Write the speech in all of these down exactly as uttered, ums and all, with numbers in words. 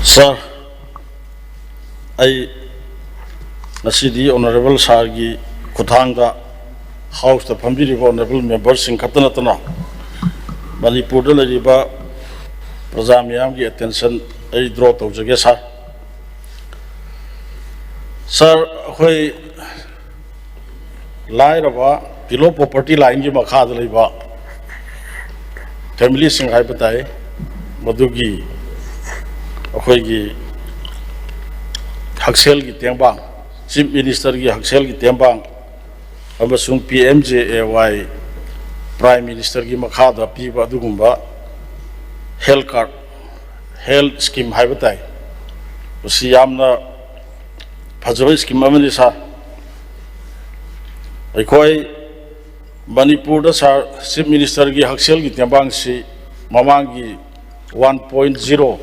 ꯁꯥꯔ, ꯑꯩ ꯉꯁꯤꯗꯤ ꯑꯣꯅꯔꯦꯕꯜ ꯁꯥꯔꯒꯤ ꯈꯨꯠꯊꯥꯡꯗ ꯍꯥꯎꯁꯇ ꯐꯝꯕꯤꯔꯤꯕ ꯑꯣꯅꯔꯦꯕꯜ ꯃꯦꯝꯕꯔꯁꯤꯡ ꯈꯛꯇ ꯅꯠꯇꯅ ꯃꯅꯤꯄꯨꯔꯗ ꯂꯩꯔꯤꯕ ꯄ꯭ꯔꯖꯥ ꯃꯤꯌꯥꯝꯒꯤ ꯑꯦꯇꯦꯟꯁꯟ ꯑꯩ ꯗ꯭ꯔꯣ ꯇꯧꯖꯒꯦ ꯁꯥꯔ꯫ ꯁꯥꯔ, ꯑꯩꯈꯣꯏ ꯂꯥꯏꯔꯕ, below poverty lineꯒꯤ ꯃꯈꯥꯗ ꯂꯩꯕ ꯐꯦꯃꯤꯂꯤꯁꯤꯡ ꯍꯥꯏꯕ ꯇꯥꯏ, ꯃꯗꯨꯒꯤ ꯑꯩꯈꯣꯏꯒꯤ ꯍꯛꯁꯦꯜꯒꯤ ꯇꯦꯡꯕꯥꯡ, ꯆꯤꯐ ꯃꯤꯅꯤꯁꯇꯔꯒꯤ ꯍꯛꯁꯦꯜꯒꯤ ꯇꯦꯡꯕꯥꯡ ꯑꯃꯁꯨꯡ ꯄꯤ ꯑꯦꯝ ꯖꯦ ꯑꯦ ꯋꯥꯏ, ꯄ꯭ꯔꯥꯏꯝ ꯃꯤꯅꯤꯁꯇꯔꯒꯤ ꯃꯈꯥꯗ ꯄꯤꯕ ꯑꯗꯨꯒꯨꯝꯕ ꯍꯦꯜꯊ ꯀꯥꯔꯗ, ꯍꯦꯜꯊ ꯁ꯭ꯀꯤꯝ ꯍꯥꯏꯕ ꯇꯥꯏ꯫ ꯃꯁꯤ ꯌꯥꯝꯅ ꯐꯖꯕ ꯁ꯭ꯀꯤꯝ ꯑꯃꯅꯤ ꯁꯥꯔ꯫ ꯑꯩꯈꯣꯏ ꯃꯅꯤꯄꯨꯔꯗ ꯁꯥꯔ, ꯆꯤꯐ ꯃꯤꯅꯤꯁꯇꯔꯒꯤ ꯍꯛꯁꯦꯜꯒꯤ ꯇꯦꯡꯕꯥꯡꯁꯤ ꯃꯃꯥꯡꯒꯤ one point zero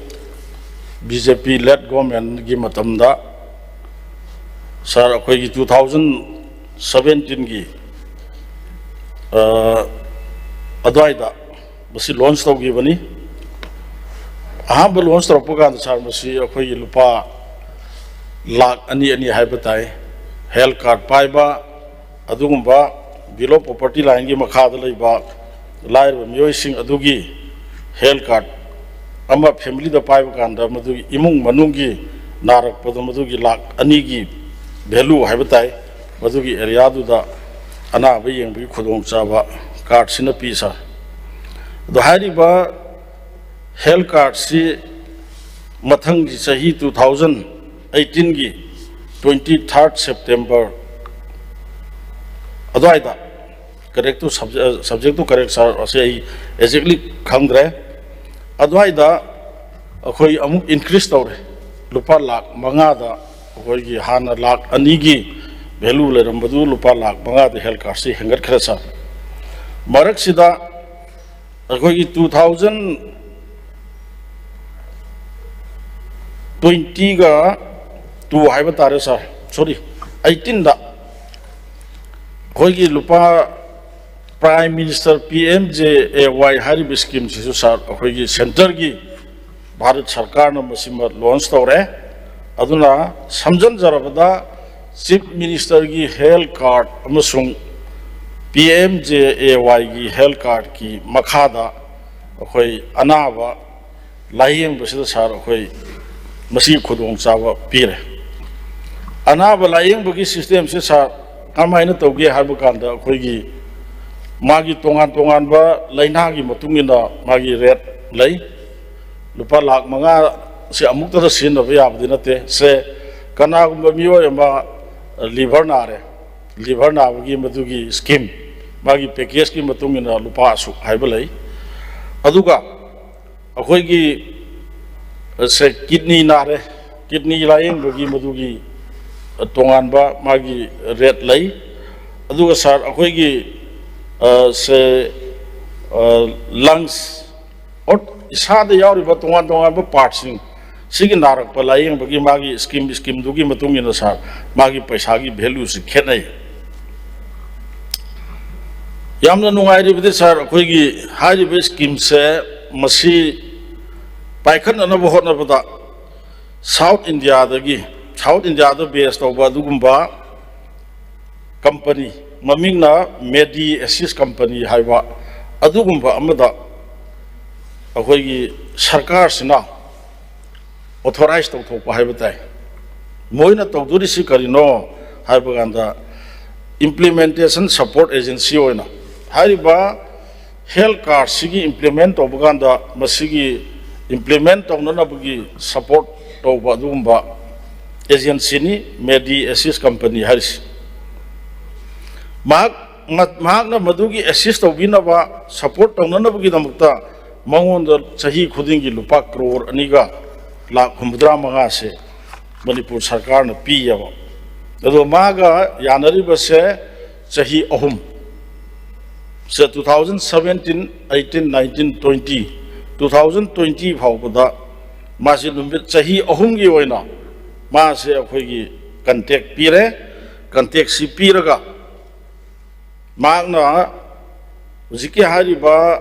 B J P led governmentꯒꯤ ꯃꯇꯝꯗ ꯁꯥꯔ, ꯑꯩꯈꯣꯏꯒꯤ two thousand seventeenꯒꯤ ꯑꯗꯨꯋꯥꯏꯗ ꯃꯁꯤ ꯂꯣꯟꯆ ꯇꯧꯈꯤꯕꯅꯤ꯫ ꯑꯍꯥꯟꯕ ꯂꯣꯟꯆ ꯇꯧꯔꯛꯄ ꯀꯥꯟꯗ ꯁꯥꯔ, ꯃꯁꯤ ꯑꯩꯈꯣꯏꯒꯤ ꯂꯨꯄꯥ ꯂꯥꯈ ꯑꯅꯤ ꯑꯅꯤ ꯍꯥꯏꯕ ꯇꯥꯏ, ꯍꯦꯜꯊ ꯀꯥꯔꯗ ꯄꯥꯏꯕ ꯑꯗꯨꯒꯨꯝꯕ below poverty lineꯒꯤ ꯃꯈꯥꯗ ꯂꯩꯕ ꯂꯥꯏꯔꯕ ꯃꯤꯑꯣꯏꯁꯤꯡ ꯑꯗꯨꯒꯤ ꯍꯦꯜꯊ ꯀꯥꯔꯗ ꯑꯃ ꯐꯦꯃꯤꯂꯤꯗ ꯄꯥꯏꯕ ꯀꯥꯟꯗ ꯃꯗꯨꯒꯤ ꯏꯃꯨꯡ ꯃꯅꯨꯡꯒꯤ ꯅꯥꯔꯛꯄꯗ ꯃꯗꯨꯒꯤ ꯂꯥꯈ ꯑꯅꯤꯒꯤ value ꯍꯥꯏꯕ ꯇꯥꯏ, ꯃꯗꯨꯒꯤ ꯑꯦꯔꯤꯌꯥꯗꯨꯗ ꯑꯅꯥꯕ ꯌꯦꯡꯕꯒꯤ ꯈꯨꯗꯣꯡꯆꯥꯕ ꯀꯥꯔꯗꯁꯤꯅ ꯄꯤ ꯁꯥꯔ꯫ ꯑꯗꯣ ꯍꯥꯏꯔꯤꯕ ꯍꯦꯜꯊ ꯀꯥꯔꯗꯁꯤ ꯃꯊꯪꯒꯤ ꯆꯍꯤ two thousand eighteenꯒꯤ twenty third September ꯑꯗꯨꯋꯥꯏꯗ, correct to subject, subject to correct ꯁꯥꯔ, ꯑꯁꯤ ꯑꯩ exactly ꯈꯪꯗ꯭ꯔꯦ, ꯑꯗꯨꯋꯥꯏꯗ ꯑꯩꯈꯣꯏ ꯑꯃꯨꯛ increase ꯇꯧꯔꯦ꯫ ꯂꯨꯄꯥ ꯂꯥꯈ ꯃꯉꯥꯗ, ꯑꯩꯈꯣꯏꯒꯤ ꯍꯥꯟꯅ ꯂꯥꯈ ꯑꯅꯤꯒꯤ value ꯂꯩꯔꯝꯕꯗꯨ ꯂꯨꯄꯥ ꯂꯥꯈ ꯃꯉꯥꯗ ꯍꯦꯜꯊ ꯀꯥꯔꯗꯁꯤ ꯍꯦꯟꯒꯠꯈ꯭ꯔꯦ ꯁꯥꯔ꯫ ꯃꯔꯛꯁꯤꯗ ꯑꯩꯈꯣꯏꯒꯤ two thousand twentyꯒ two ꯍꯥꯏꯕ ꯇꯥꯔꯦ ꯁꯥꯔ, sorry, eighteenꯗ ꯑꯩꯈꯣꯏꯒꯤ ꯂꯨꯄꯥ Prime Minister P M J A Y ꯍꯥꯏꯔꯤꯕ ꯁ꯭ꯀꯤꯝꯁꯤꯁꯨ ꯁꯥꯔ, ꯑꯩꯈꯣꯏꯒꯤ ꯁꯦꯟꯇꯔꯒꯤ ꯚꯥꯔꯠ ꯁꯔꯀꯥꯔꯅ ꯃꯁꯤꯃ ꯂꯣꯟꯁ ꯇꯧꯔꯦ꯫ ꯑꯗꯨꯅ ꯁꯝꯖꯟꯖꯔꯕꯗ, ꯆꯤꯐ ꯃꯤꯅꯤꯁꯇꯔꯒꯤ ꯍꯦꯜꯊ ꯀꯥꯔꯗ ꯑꯃꯁꯨꯡ ꯄꯤ ꯑꯦꯝ ꯖꯦ ꯑꯦ ꯋꯥꯏꯒꯤ ꯍꯦꯜꯊ ꯀꯥꯔꯗꯀꯤ ꯃꯈꯥꯗ ꯑꯩꯈꯣꯏ ꯑꯅꯥꯕ ꯂꯥꯌꯦꯡꯕꯁꯤꯗ, ꯁꯥꯔ, ꯑꯩꯈꯣꯏ ꯃꯁꯤꯒꯤ ꯈꯨꯗꯣꯡꯆꯥꯕ ꯄꯤꯔꯦ꯫ ꯑꯅꯥꯕ ꯂꯥꯌꯦꯡꯕꯒꯤ ꯁꯤꯁꯇꯦꯝꯁꯦ, ꯁꯥꯔ, ꯀꯔꯝꯍꯥꯏꯅ ꯇꯧꯒꯦ ꯍꯥꯏꯕ ꯀꯥꯟꯗ, ꯑꯩꯈꯣꯏꯒꯤ ꯃꯥꯒꯤ ꯇꯣꯉꯥꯟ ꯇꯣꯉꯥꯟꯕ ꯂꯥꯏꯅꯥꯒꯤ ꯃꯇꯨꯡ ꯏꯟꯅ ꯃꯥꯒꯤ ꯔꯦꯠ ꯂꯩ꯫ ꯂꯨꯄꯥ ꯂꯥꯈ ꯃꯉꯥꯁꯦ ꯑꯃꯨꯛꯇꯗ ꯁꯤꯖꯤꯟꯅꯕ ꯌꯥꯕꯗꯤ ꯅꯠꯇꯦ꯫ ꯁꯦ, ꯀꯅꯥꯒꯨꯝꯕ ꯃꯤꯑꯣꯏ ꯑꯃ ꯂꯤꯚꯔ ꯅꯥꯔꯦ, ꯂꯤꯚꯔ ꯅꯥꯕꯒꯤ ꯃꯗꯨꯒꯤ ꯁ꯭ꯀꯤꯝ, ꯃꯥꯒꯤ ꯄꯦꯀꯦꯖꯀꯤ ꯃꯇꯨꯡ ꯏꯟꯅ ꯂꯨꯄꯥ ꯑꯁꯨꯛ ꯍꯥꯏꯕ ꯂꯩ꯫ ꯑꯗꯨꯒ ꯑꯩꯈꯣꯏꯒꯤ, ꯁꯦ, ꯀꯤꯗꯅꯤ ꯅꯥꯔꯦ, ꯀꯤꯗꯅꯤ ꯂꯥꯌꯦꯡꯕꯒꯤ ꯃꯗꯨꯒꯤ ꯇꯣꯉꯥꯟꯕ ꯃꯥꯒꯤ ꯔꯦꯠ ꯂꯩ꯫ ꯑꯗꯨꯒ, ꯁꯥꯔ, ꯑꯩꯈꯣꯏꯒꯤ, ꯑ, ꯁꯦ, ꯑ, ꯂꯪꯁ, ꯑꯣꯔ ꯏꯁꯥꯗ ꯌꯥꯎꯔꯤꯕ ꯇꯣꯉꯥꯟ ꯇꯣꯉꯥꯟꯕ ꯄꯥꯔꯠꯁꯤꯡ ꯁꯤꯒꯤ ꯅꯥꯔꯛꯄ ꯂꯥꯌꯦꯡꯕꯒꯤ ꯃꯥꯒꯤ ꯁ꯭ꯀꯤꯝ, ꯁ꯭ꯀꯤꯝꯗꯨꯒꯤ ꯃꯇꯨꯡ ꯏꯟꯅ, ꯁꯥꯔ, ꯃꯥꯒꯤ ꯄꯩꯁꯥꯒꯤ ꯚꯦꯂꯨꯁꯤ ꯈꯦꯠꯅꯩ꯫ ꯌꯥꯝꯅ ꯅꯨꯡꯉꯥꯏꯔꯤꯕꯗꯤ, ꯁꯥꯔ, ꯑꯩꯈꯣꯏꯒꯤ ꯍꯥꯏꯔꯤꯕ ꯁ꯭ꯀꯤꯝꯁꯦ, ꯃꯁꯤ ꯄꯥꯏꯈꯠꯅꯅꯕ ꯍꯣꯠꯅꯕꯗ ꯁꯥꯎꯠ ꯏꯟꯗꯤꯌꯥꯗꯒꯤ, ꯁꯥꯎꯠ ꯏꯟꯗꯤꯌꯥꯗ ꯕꯦꯁ ꯇꯧꯕ ꯑꯗꯨꯒꯨꯝꯕ ꯀꯝꯄꯅꯤ, ꯃꯃꯤꯡꯅ ꯃꯦꯗꯤ ꯑꯦꯁꯤꯁ ꯀꯝꯄꯅꯤ ꯍꯥꯏꯕ, ꯑꯗꯨꯒꯨꯝꯕ ꯑꯃꯗ ꯑꯩꯈꯣꯏꯒꯤ ꯁꯔꯀꯥꯔꯁꯤꯅ ꯑꯣꯊꯣꯔꯥꯏꯖ ꯇꯧꯊꯣꯛꯄ ꯍꯥꯏꯕ ꯇꯥꯏ꯫ ꯃꯣꯏꯅ ꯇꯧꯗꯣꯔꯤꯁꯤ ꯀꯔꯤꯅꯣ ꯍꯥꯏꯕ ꯀꯥꯟꯗ, ꯏꯝꯄ꯭ꯂꯤꯃꯦꯟꯇꯦꯁꯟ ꯁꯄꯣꯔꯠ ꯑꯦꯖꯦꯟꯁꯤ ꯑꯣꯏꯅ ꯍꯥꯏꯔꯤꯕ ꯍꯦꯜꯊ ꯀꯥꯔꯗꯁꯤꯒꯤ ꯏꯝꯄ꯭ꯂꯤꯃꯦꯟ ꯇꯧꯕ ꯀꯥꯟꯗ, ꯃꯁꯤꯒꯤ ꯏꯝꯄ꯭ꯂꯤꯃꯦꯟ ꯇꯧꯅꯅꯕꯒꯤ ꯁꯄꯣꯔꯠ ꯇꯧꯕ ꯑꯗꯨꯒꯨꯝꯕ ꯑꯦꯖꯦꯟꯁꯤꯅꯤ ꯃꯦꯗꯤ ꯑꯦꯁꯤꯁ ꯀꯝꯄꯅꯤ ꯍꯥꯏꯔꯤꯁꯤ꯫ ꯃꯍꯥꯛ, ꯃꯍꯥꯛꯅ ꯃꯗꯨꯒꯤ ꯑꯦꯁꯤꯁ ꯇꯧꯕꯤꯅꯕ, ꯁꯄꯣꯔꯠ ꯇꯧꯅꯅꯕꯒꯤꯗꯃꯛꯇ ꯃꯉꯣꯟꯗ ꯆꯍꯤ ꯈꯨꯗꯤꯡꯒꯤ ꯂꯨꯄꯥ ꯀ꯭ꯔꯣꯔ ꯑꯅꯤꯒ ꯂꯥꯈ ꯍꯨꯝꯐꯨꯇꯔꯥ ꯃꯉꯥꯁꯦ ꯃꯅꯤꯄꯨꯔ ꯁꯔꯀꯥꯔꯅ ꯄꯤꯌꯦꯕ꯫ ꯑꯗꯣ ꯃꯥꯒ ꯌꯥꯅꯔꯤꯕꯁꯦ ꯆꯍꯤ ꯑꯍꯨꯝ, ꯁꯦ, two thousand seventeen, eighteen, nineteen, twenty, two thousand twenty ꯐꯥꯎꯕꯗ ꯃꯥꯁꯤ ꯅꯨꯃꯤꯠ ꯆꯍꯤ ꯑꯍꯨꯝꯒꯤ ꯑꯣꯏꯅ ꯃꯥꯁꯦ ꯑꯩꯈꯣꯏꯒꯤ ꯀꯟꯇꯦꯛ ꯄꯤꯔꯦ꯫ ꯀꯟꯇꯦꯛꯁꯤ ꯄꯤꯔꯒ ꯃꯍꯥꯛꯅ ꯍꯧꯖꯤꯛꯀꯤ ꯍꯥꯏꯔꯤꯕ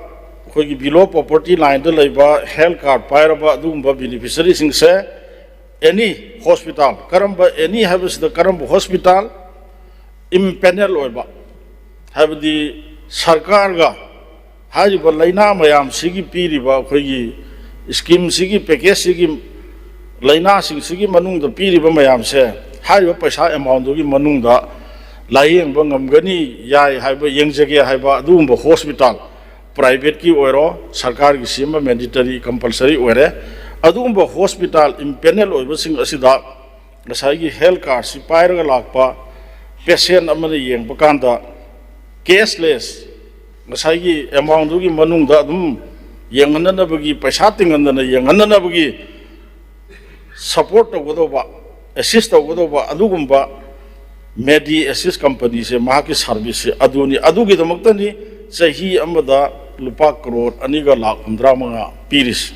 ꯑꯩꯈꯣꯏꯒꯤ below poverty lineꯗ ꯂꯩꯕ health card ꯄꯥꯏꯔꯕ ꯑꯗꯨꯒꯨꯝꯕ beneficiaryꯁꯤꯡꯁꯦ, any hospital, ꯀꯔꯝꯕ, any ꯍꯥꯏꯕꯁꯤꯗ ꯀꯔꯝꯕ hospital, empanel ꯑꯣꯏꯕ, ꯍꯥꯏꯕꯗꯤ ꯁꯔꯀꯥꯔꯒ ꯍꯥꯏꯔꯤꯕ ꯂꯩꯅꯥ ꯃꯌꯥꯝꯁꯤꯒꯤ ꯄꯤꯔꯤꯕ ꯑꯩꯈꯣꯏꯒꯤ schemeꯁꯤꯒꯤ packageꯁꯤꯒꯤ ꯂꯩꯅꯥꯁꯤꯡꯁꯤꯒꯤ ꯃꯅꯨꯡꯗ ꯄꯤꯔꯤꯕ ꯃꯌꯥꯝꯁꯦ, ꯍꯥꯏꯔꯤꯕ ꯄꯩꯁꯥ amountꯗꯨꯒꯤ ꯃꯅꯨꯡꯗ ꯂꯥꯌꯦꯡꯕ ꯉꯝꯒꯅꯤ, ꯌꯥꯏ ꯍꯥꯏꯕ, ꯌꯦꯡꯖꯒꯦ ꯍꯥꯏꯕ ꯑꯗꯨꯒꯨꯝꯕ hospital, privateꯀꯤ ꯑꯣꯏꯔꯣ, ꯁꯔꯀꯥꯔꯒꯤ ꯁꯤꯃ mandatory, compulsory ꯑꯣꯏꯔꯦ꯫ ꯑꯗꯨꯒꯨꯝꯕ hospital empanel ꯑꯣꯏꯕꯁꯤꯡ ꯑꯁꯤꯗ ꯉꯁꯥꯏꯒꯤ health cardꯁꯤ ꯄꯥꯏꯔꯒ ꯂꯥꯛꯄ patient ꯑꯃꯅ ꯌꯦꯡꯕ ꯀꯥꯟꯗ cashless, ꯉꯁꯥꯏꯒꯤ amountꯗꯨꯒꯤ ꯃꯅꯨꯡꯗ ꯑꯗꯨꯝ ꯌꯦꯡꯍꯟꯅꯅꯕꯒꯤ, ꯄꯩꯁꯥ ꯇꯤꯡꯍꯟꯗꯅ ꯌꯦꯡꯍꯟꯅꯅꯕꯒꯤ support ꯇꯧꯒꯗꯧꯕ, assist ꯇꯧꯒꯗꯧꯕ ꯑꯗꯨꯒꯨꯝꯕ Medi Assist companyꯁꯦ, ꯃꯍꯥꯛꯀꯤ serviceꯁꯦ ꯑꯗꯨꯅꯤ꯫ ꯑꯗꯨꯒꯤꯗꯃꯛꯇꯅꯤ ꯆꯍꯤ ꯑꯃꯗ ꯂꯨꯄꯥ ꯀꯔꯣꯔ ꯑꯅꯤꯒ ꯂꯥꯈ ꯍꯨꯝꯗ꯭ꯔꯥ ꯃꯉꯥ ꯄꯤꯔꯤꯁꯦ꯫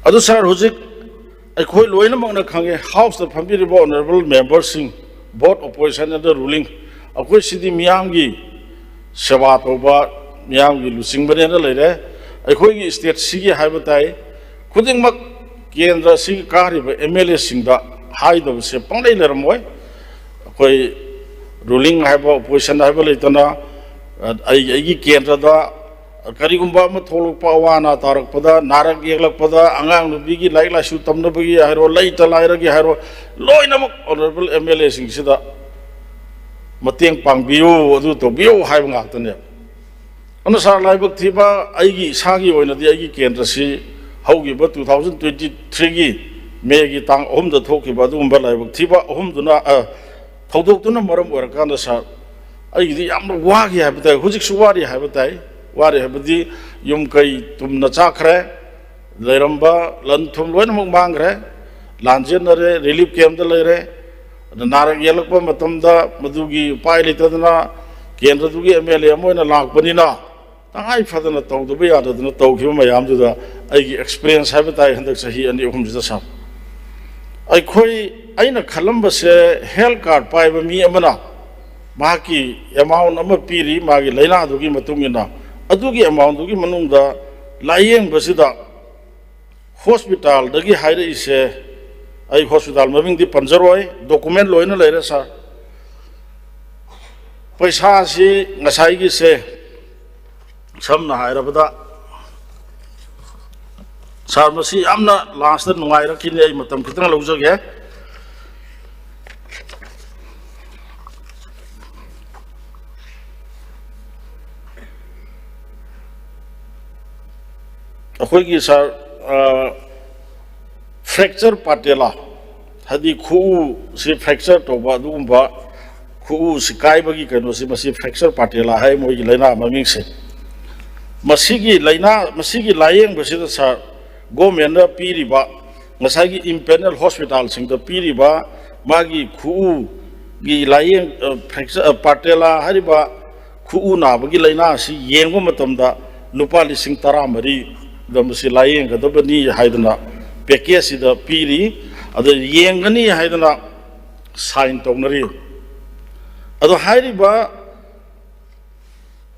ꯑꯗꯨ sir, ꯍꯧꯖꯤꯛ ꯑꯩꯈꯣꯏ ꯂꯣꯏꯅꯃꯛꯅ ꯈꯪꯉꯦ, Houseꯇ ꯐꯝꯕꯤꯔꯤꯕ honourable memberꯁꯤꯡ, both opposition and ruling, ꯑꯩꯈꯣꯏ ꯁꯤꯗꯤ ꯃꯤꯌꯥꯝꯒꯤ ꯁꯦꯕꯥ ꯇꯧꯕ, ꯃꯤꯌꯥꯝꯒꯤ ꯂꯨꯆꯤꯡꯕꯅꯦꯅ ꯂꯩꯔꯦ꯫ ꯑꯩꯈꯣꯏꯒꯤ stateꯁꯤꯒꯤ ꯍꯥꯏꯕ ꯇꯥꯏ, ꯈꯨꯗꯤꯡꯃꯛ ꯀꯦꯟꯗ꯭ꯔ ꯑꯁꯤꯒꯤ ꯀꯥꯔꯤꯕ MLAꯁꯤꯡꯗ ꯍꯥꯏꯗꯕꯁꯦ ꯄꯪꯂꯩ ꯂꯩꯔꯝꯃꯣꯏ꯫ ꯑꯩꯈꯣꯏ ruling ꯍꯥꯏꯕ, opposition ꯍꯥꯏꯕ ꯂꯩꯇꯅ, ꯑꯩ, ꯑꯩꯒꯤ ꯀꯦꯟꯗ꯭ꯔꯗ ꯀꯔꯤꯒꯨꯝꯕ ꯑꯃ ꯊꯣꯛꯂꯛꯄ, ꯑꯋꯥ ꯑꯅꯥ ꯇꯥꯔꯛꯄꯗ, ꯅꯥꯔꯛ ꯌꯦꯛꯂꯛꯄꯗ, ꯑꯉꯥꯡ ꯅꯨꯄꯤꯒꯤ ꯂꯥꯏꯔꯤꯛ ꯂꯥꯏꯁꯨ ꯇꯝꯅꯕꯒꯤ ꯍꯥꯏꯔꯣ, ꯂꯩꯇ ꯂꯥꯏꯔꯒꯤ ꯍꯥꯏꯔꯣ, ꯂꯣꯏꯅꯃꯛ honourable MLAꯁꯤꯡꯁꯤꯗ ꯃꯇꯦꯡ ꯄꯥꯡꯕꯤꯌꯨ, ꯑꯗꯨ ꯇꯧꯕꯤꯌꯨ ꯍꯥꯏꯕ ꯉꯥꯛꯇꯅꯦꯕ꯫ ꯑꯗꯨꯅ sir, ꯂꯥꯏꯕꯛ ꯊꯤꯕ, ꯑꯩꯒꯤ ꯏꯁꯥꯒꯤ ꯑꯣꯏꯅꯗꯤ ꯑꯩꯒꯤ ꯀꯦꯟꯗ꯭ꯔꯁꯤ ꯍꯧꯈꯤꯕ two thousand twenty threeꯒꯤ Mayꯒꯤ ꯇꯥꯡ ꯑꯍꯨꯝꯗ ꯊꯣꯛꯈꯤꯕ ꯑꯗꯨꯒꯨꯝꯕ ꯂꯥꯏꯕꯛ ꯊꯤꯕ ꯑꯍꯨꯝꯗꯨꯅ, ꯑ, ꯊꯧꯗꯣꯛꯇꯨꯅ ꯃꯔꯝ ꯑꯣꯏꯔꯀꯥꯟꯗ sir, ꯑꯩꯒꯤꯗꯤ ꯌꯥꯝꯅ ꯋꯥꯈꯤ ꯍꯥꯏꯕ ꯇꯥꯏ, ꯍꯧꯖꯤꯛꯁꯨ ꯋꯥꯔꯤ ꯍꯥꯏꯕ ꯇꯥꯏ꯫ ꯋꯥꯔꯤ ꯍꯥꯏꯕꯗꯤ ꯌꯨꯝ ꯀꯩ ꯇꯨꯝꯅ ꯆꯥꯈ꯭ꯔꯦ, ꯂꯩꯔꯝꯕ ꯂꯟ ꯊꯨꯝ ꯂꯣꯏꯅꯃꯛ ꯃꯥꯡꯈ꯭ꯔꯦ, ꯂꯥꯟꯖꯦꯟꯅꯔꯦ, relief campꯇ ꯂꯩꯔꯦ꯫ ꯑꯗ ꯅꯥꯔꯛ ꯌꯦꯛꯂꯛꯄ ꯃꯇꯝꯗ ꯃꯗꯨꯒꯤ ꯎꯄꯥꯏ ꯂꯩꯇꯗꯅ ꯀꯦꯟꯗ꯭ꯔꯗꯨꯒꯤ MLA ꯑꯃ ꯑꯣꯏꯅ ꯂꯥꯛꯄꯅꯤꯅ, ꯇꯉꯥꯏ ꯐꯗꯅ ꯇꯧꯗꯕ ꯌꯥꯗꯗꯅ ꯇꯧꯈꯤꯕ ꯃꯌꯥꯝꯗꯨꯗ ꯑꯩꯒꯤ experience ꯍꯥꯏꯕ ꯇꯥꯏ, ꯍꯟꯗꯛ ꯆꯍꯤ ꯑꯅꯤ ꯑꯍꯨꯝꯁꯤꯗ sir꯫ ꯑꯩꯈꯣꯏ, ꯑꯩꯅ ꯈꯜꯂꯝꯕꯁꯦ, health card ꯄꯥꯏꯕ ꯃꯤ ꯑꯃꯅ ꯃꯍꯥꯛꯀꯤ amount ꯑꯃ ꯄꯤꯔꯤ, ꯃꯥꯒꯤ ꯂꯥꯏꯅꯥꯗꯨꯒꯤ ꯃꯇꯨꯡ ꯏꯟꯅ ꯑꯗꯨꯒꯤ amount ꯗꯨꯒꯤ ꯃꯅꯨꯡꯗ ꯂꯥꯌꯦꯡꯕꯁꯤꯗ hospital ꯗꯒꯤ ꯍꯥꯏꯔꯛꯏꯁꯦ, ꯑꯩ hospital ꯃꯃꯤꯡꯗꯤ ꯄꯟꯖꯔꯣꯏ, document ꯂꯣꯏꯅ ꯂꯩꯔꯦ sir꯫ ꯄꯩꯁꯥꯁꯤ ꯉꯁꯥꯏꯒꯤꯁꯦ, ꯁꯝꯅ ꯍꯥꯏꯔꯕꯗ, sir, ꯃꯁꯤ ꯌꯥꯝꯅ last ꯇ ꯅꯨꯡꯉꯥꯏꯔꯛꯈꯤꯅꯤ, ꯑꯩ ꯃꯇꯝ ꯈꯤꯇꯪ ꯂꯧꯖꯒꯦ꯫ ꯑꯩꯈꯣꯏꯒꯤ sir, ꯑ, fracture patella, ꯍꯥꯏꯗꯤ ꯈꯨꯎꯁꯤ fracture ꯇꯧꯕ, ꯑꯗꯨꯒꯨꯝꯕ ꯈꯨꯎꯁꯤ ꯀꯥꯏꯕꯒꯤ ꯀꯩꯅꯣꯁꯤ, ꯃꯁꯤ fracture patella ꯍꯥꯏ ꯃꯣꯏꯒꯤ ꯂꯥꯏꯅꯥ ꯃꯃꯤꯡꯁꯦ꯫ ꯃꯁꯤꯒꯤ ꯂꯥꯏꯅꯥ, ꯃꯁꯤꯒꯤ ꯂꯥꯌꯦꯡꯕꯁꯤꯗ sir, government ꯅ ꯄꯤꯔꯤꯕ, ꯉꯁꯥꯏꯒꯤ empanel hospital ꯁꯤꯡꯗ ꯄꯤꯔꯤꯕ ꯃꯥꯒꯤ ꯈꯨꯎꯒꯤ ꯂꯥꯌꯦꯡ, ꯑ, fracture, ꯑ, patella ꯍꯥꯏꯔꯤꯕ ꯈꯨꯎ ꯅꯥꯕꯒꯤ ꯂꯥꯏꯅꯥ ꯑꯁꯤ ꯌꯦꯡꯕ ꯃꯇꯝꯗ ꯂꯨꯄꯥ ꯂꯤꯁꯤꯡ ꯇꯔꯥꯃꯔꯤꯗ ꯃꯁꯤ ꯂꯥꯌꯦꯡꯒꯗꯕꯅꯤ ꯍꯥꯏꯗꯅ package ꯁꯤꯗ ꯄꯤꯔꯤ꯫ ꯑꯗ ꯌꯦꯡꯒꯅꯤ ꯍꯥꯏꯗꯅ sign ꯇꯧꯅꯔꯤ꯫ ꯑꯗꯣ ꯍꯥꯏꯔꯤꯕ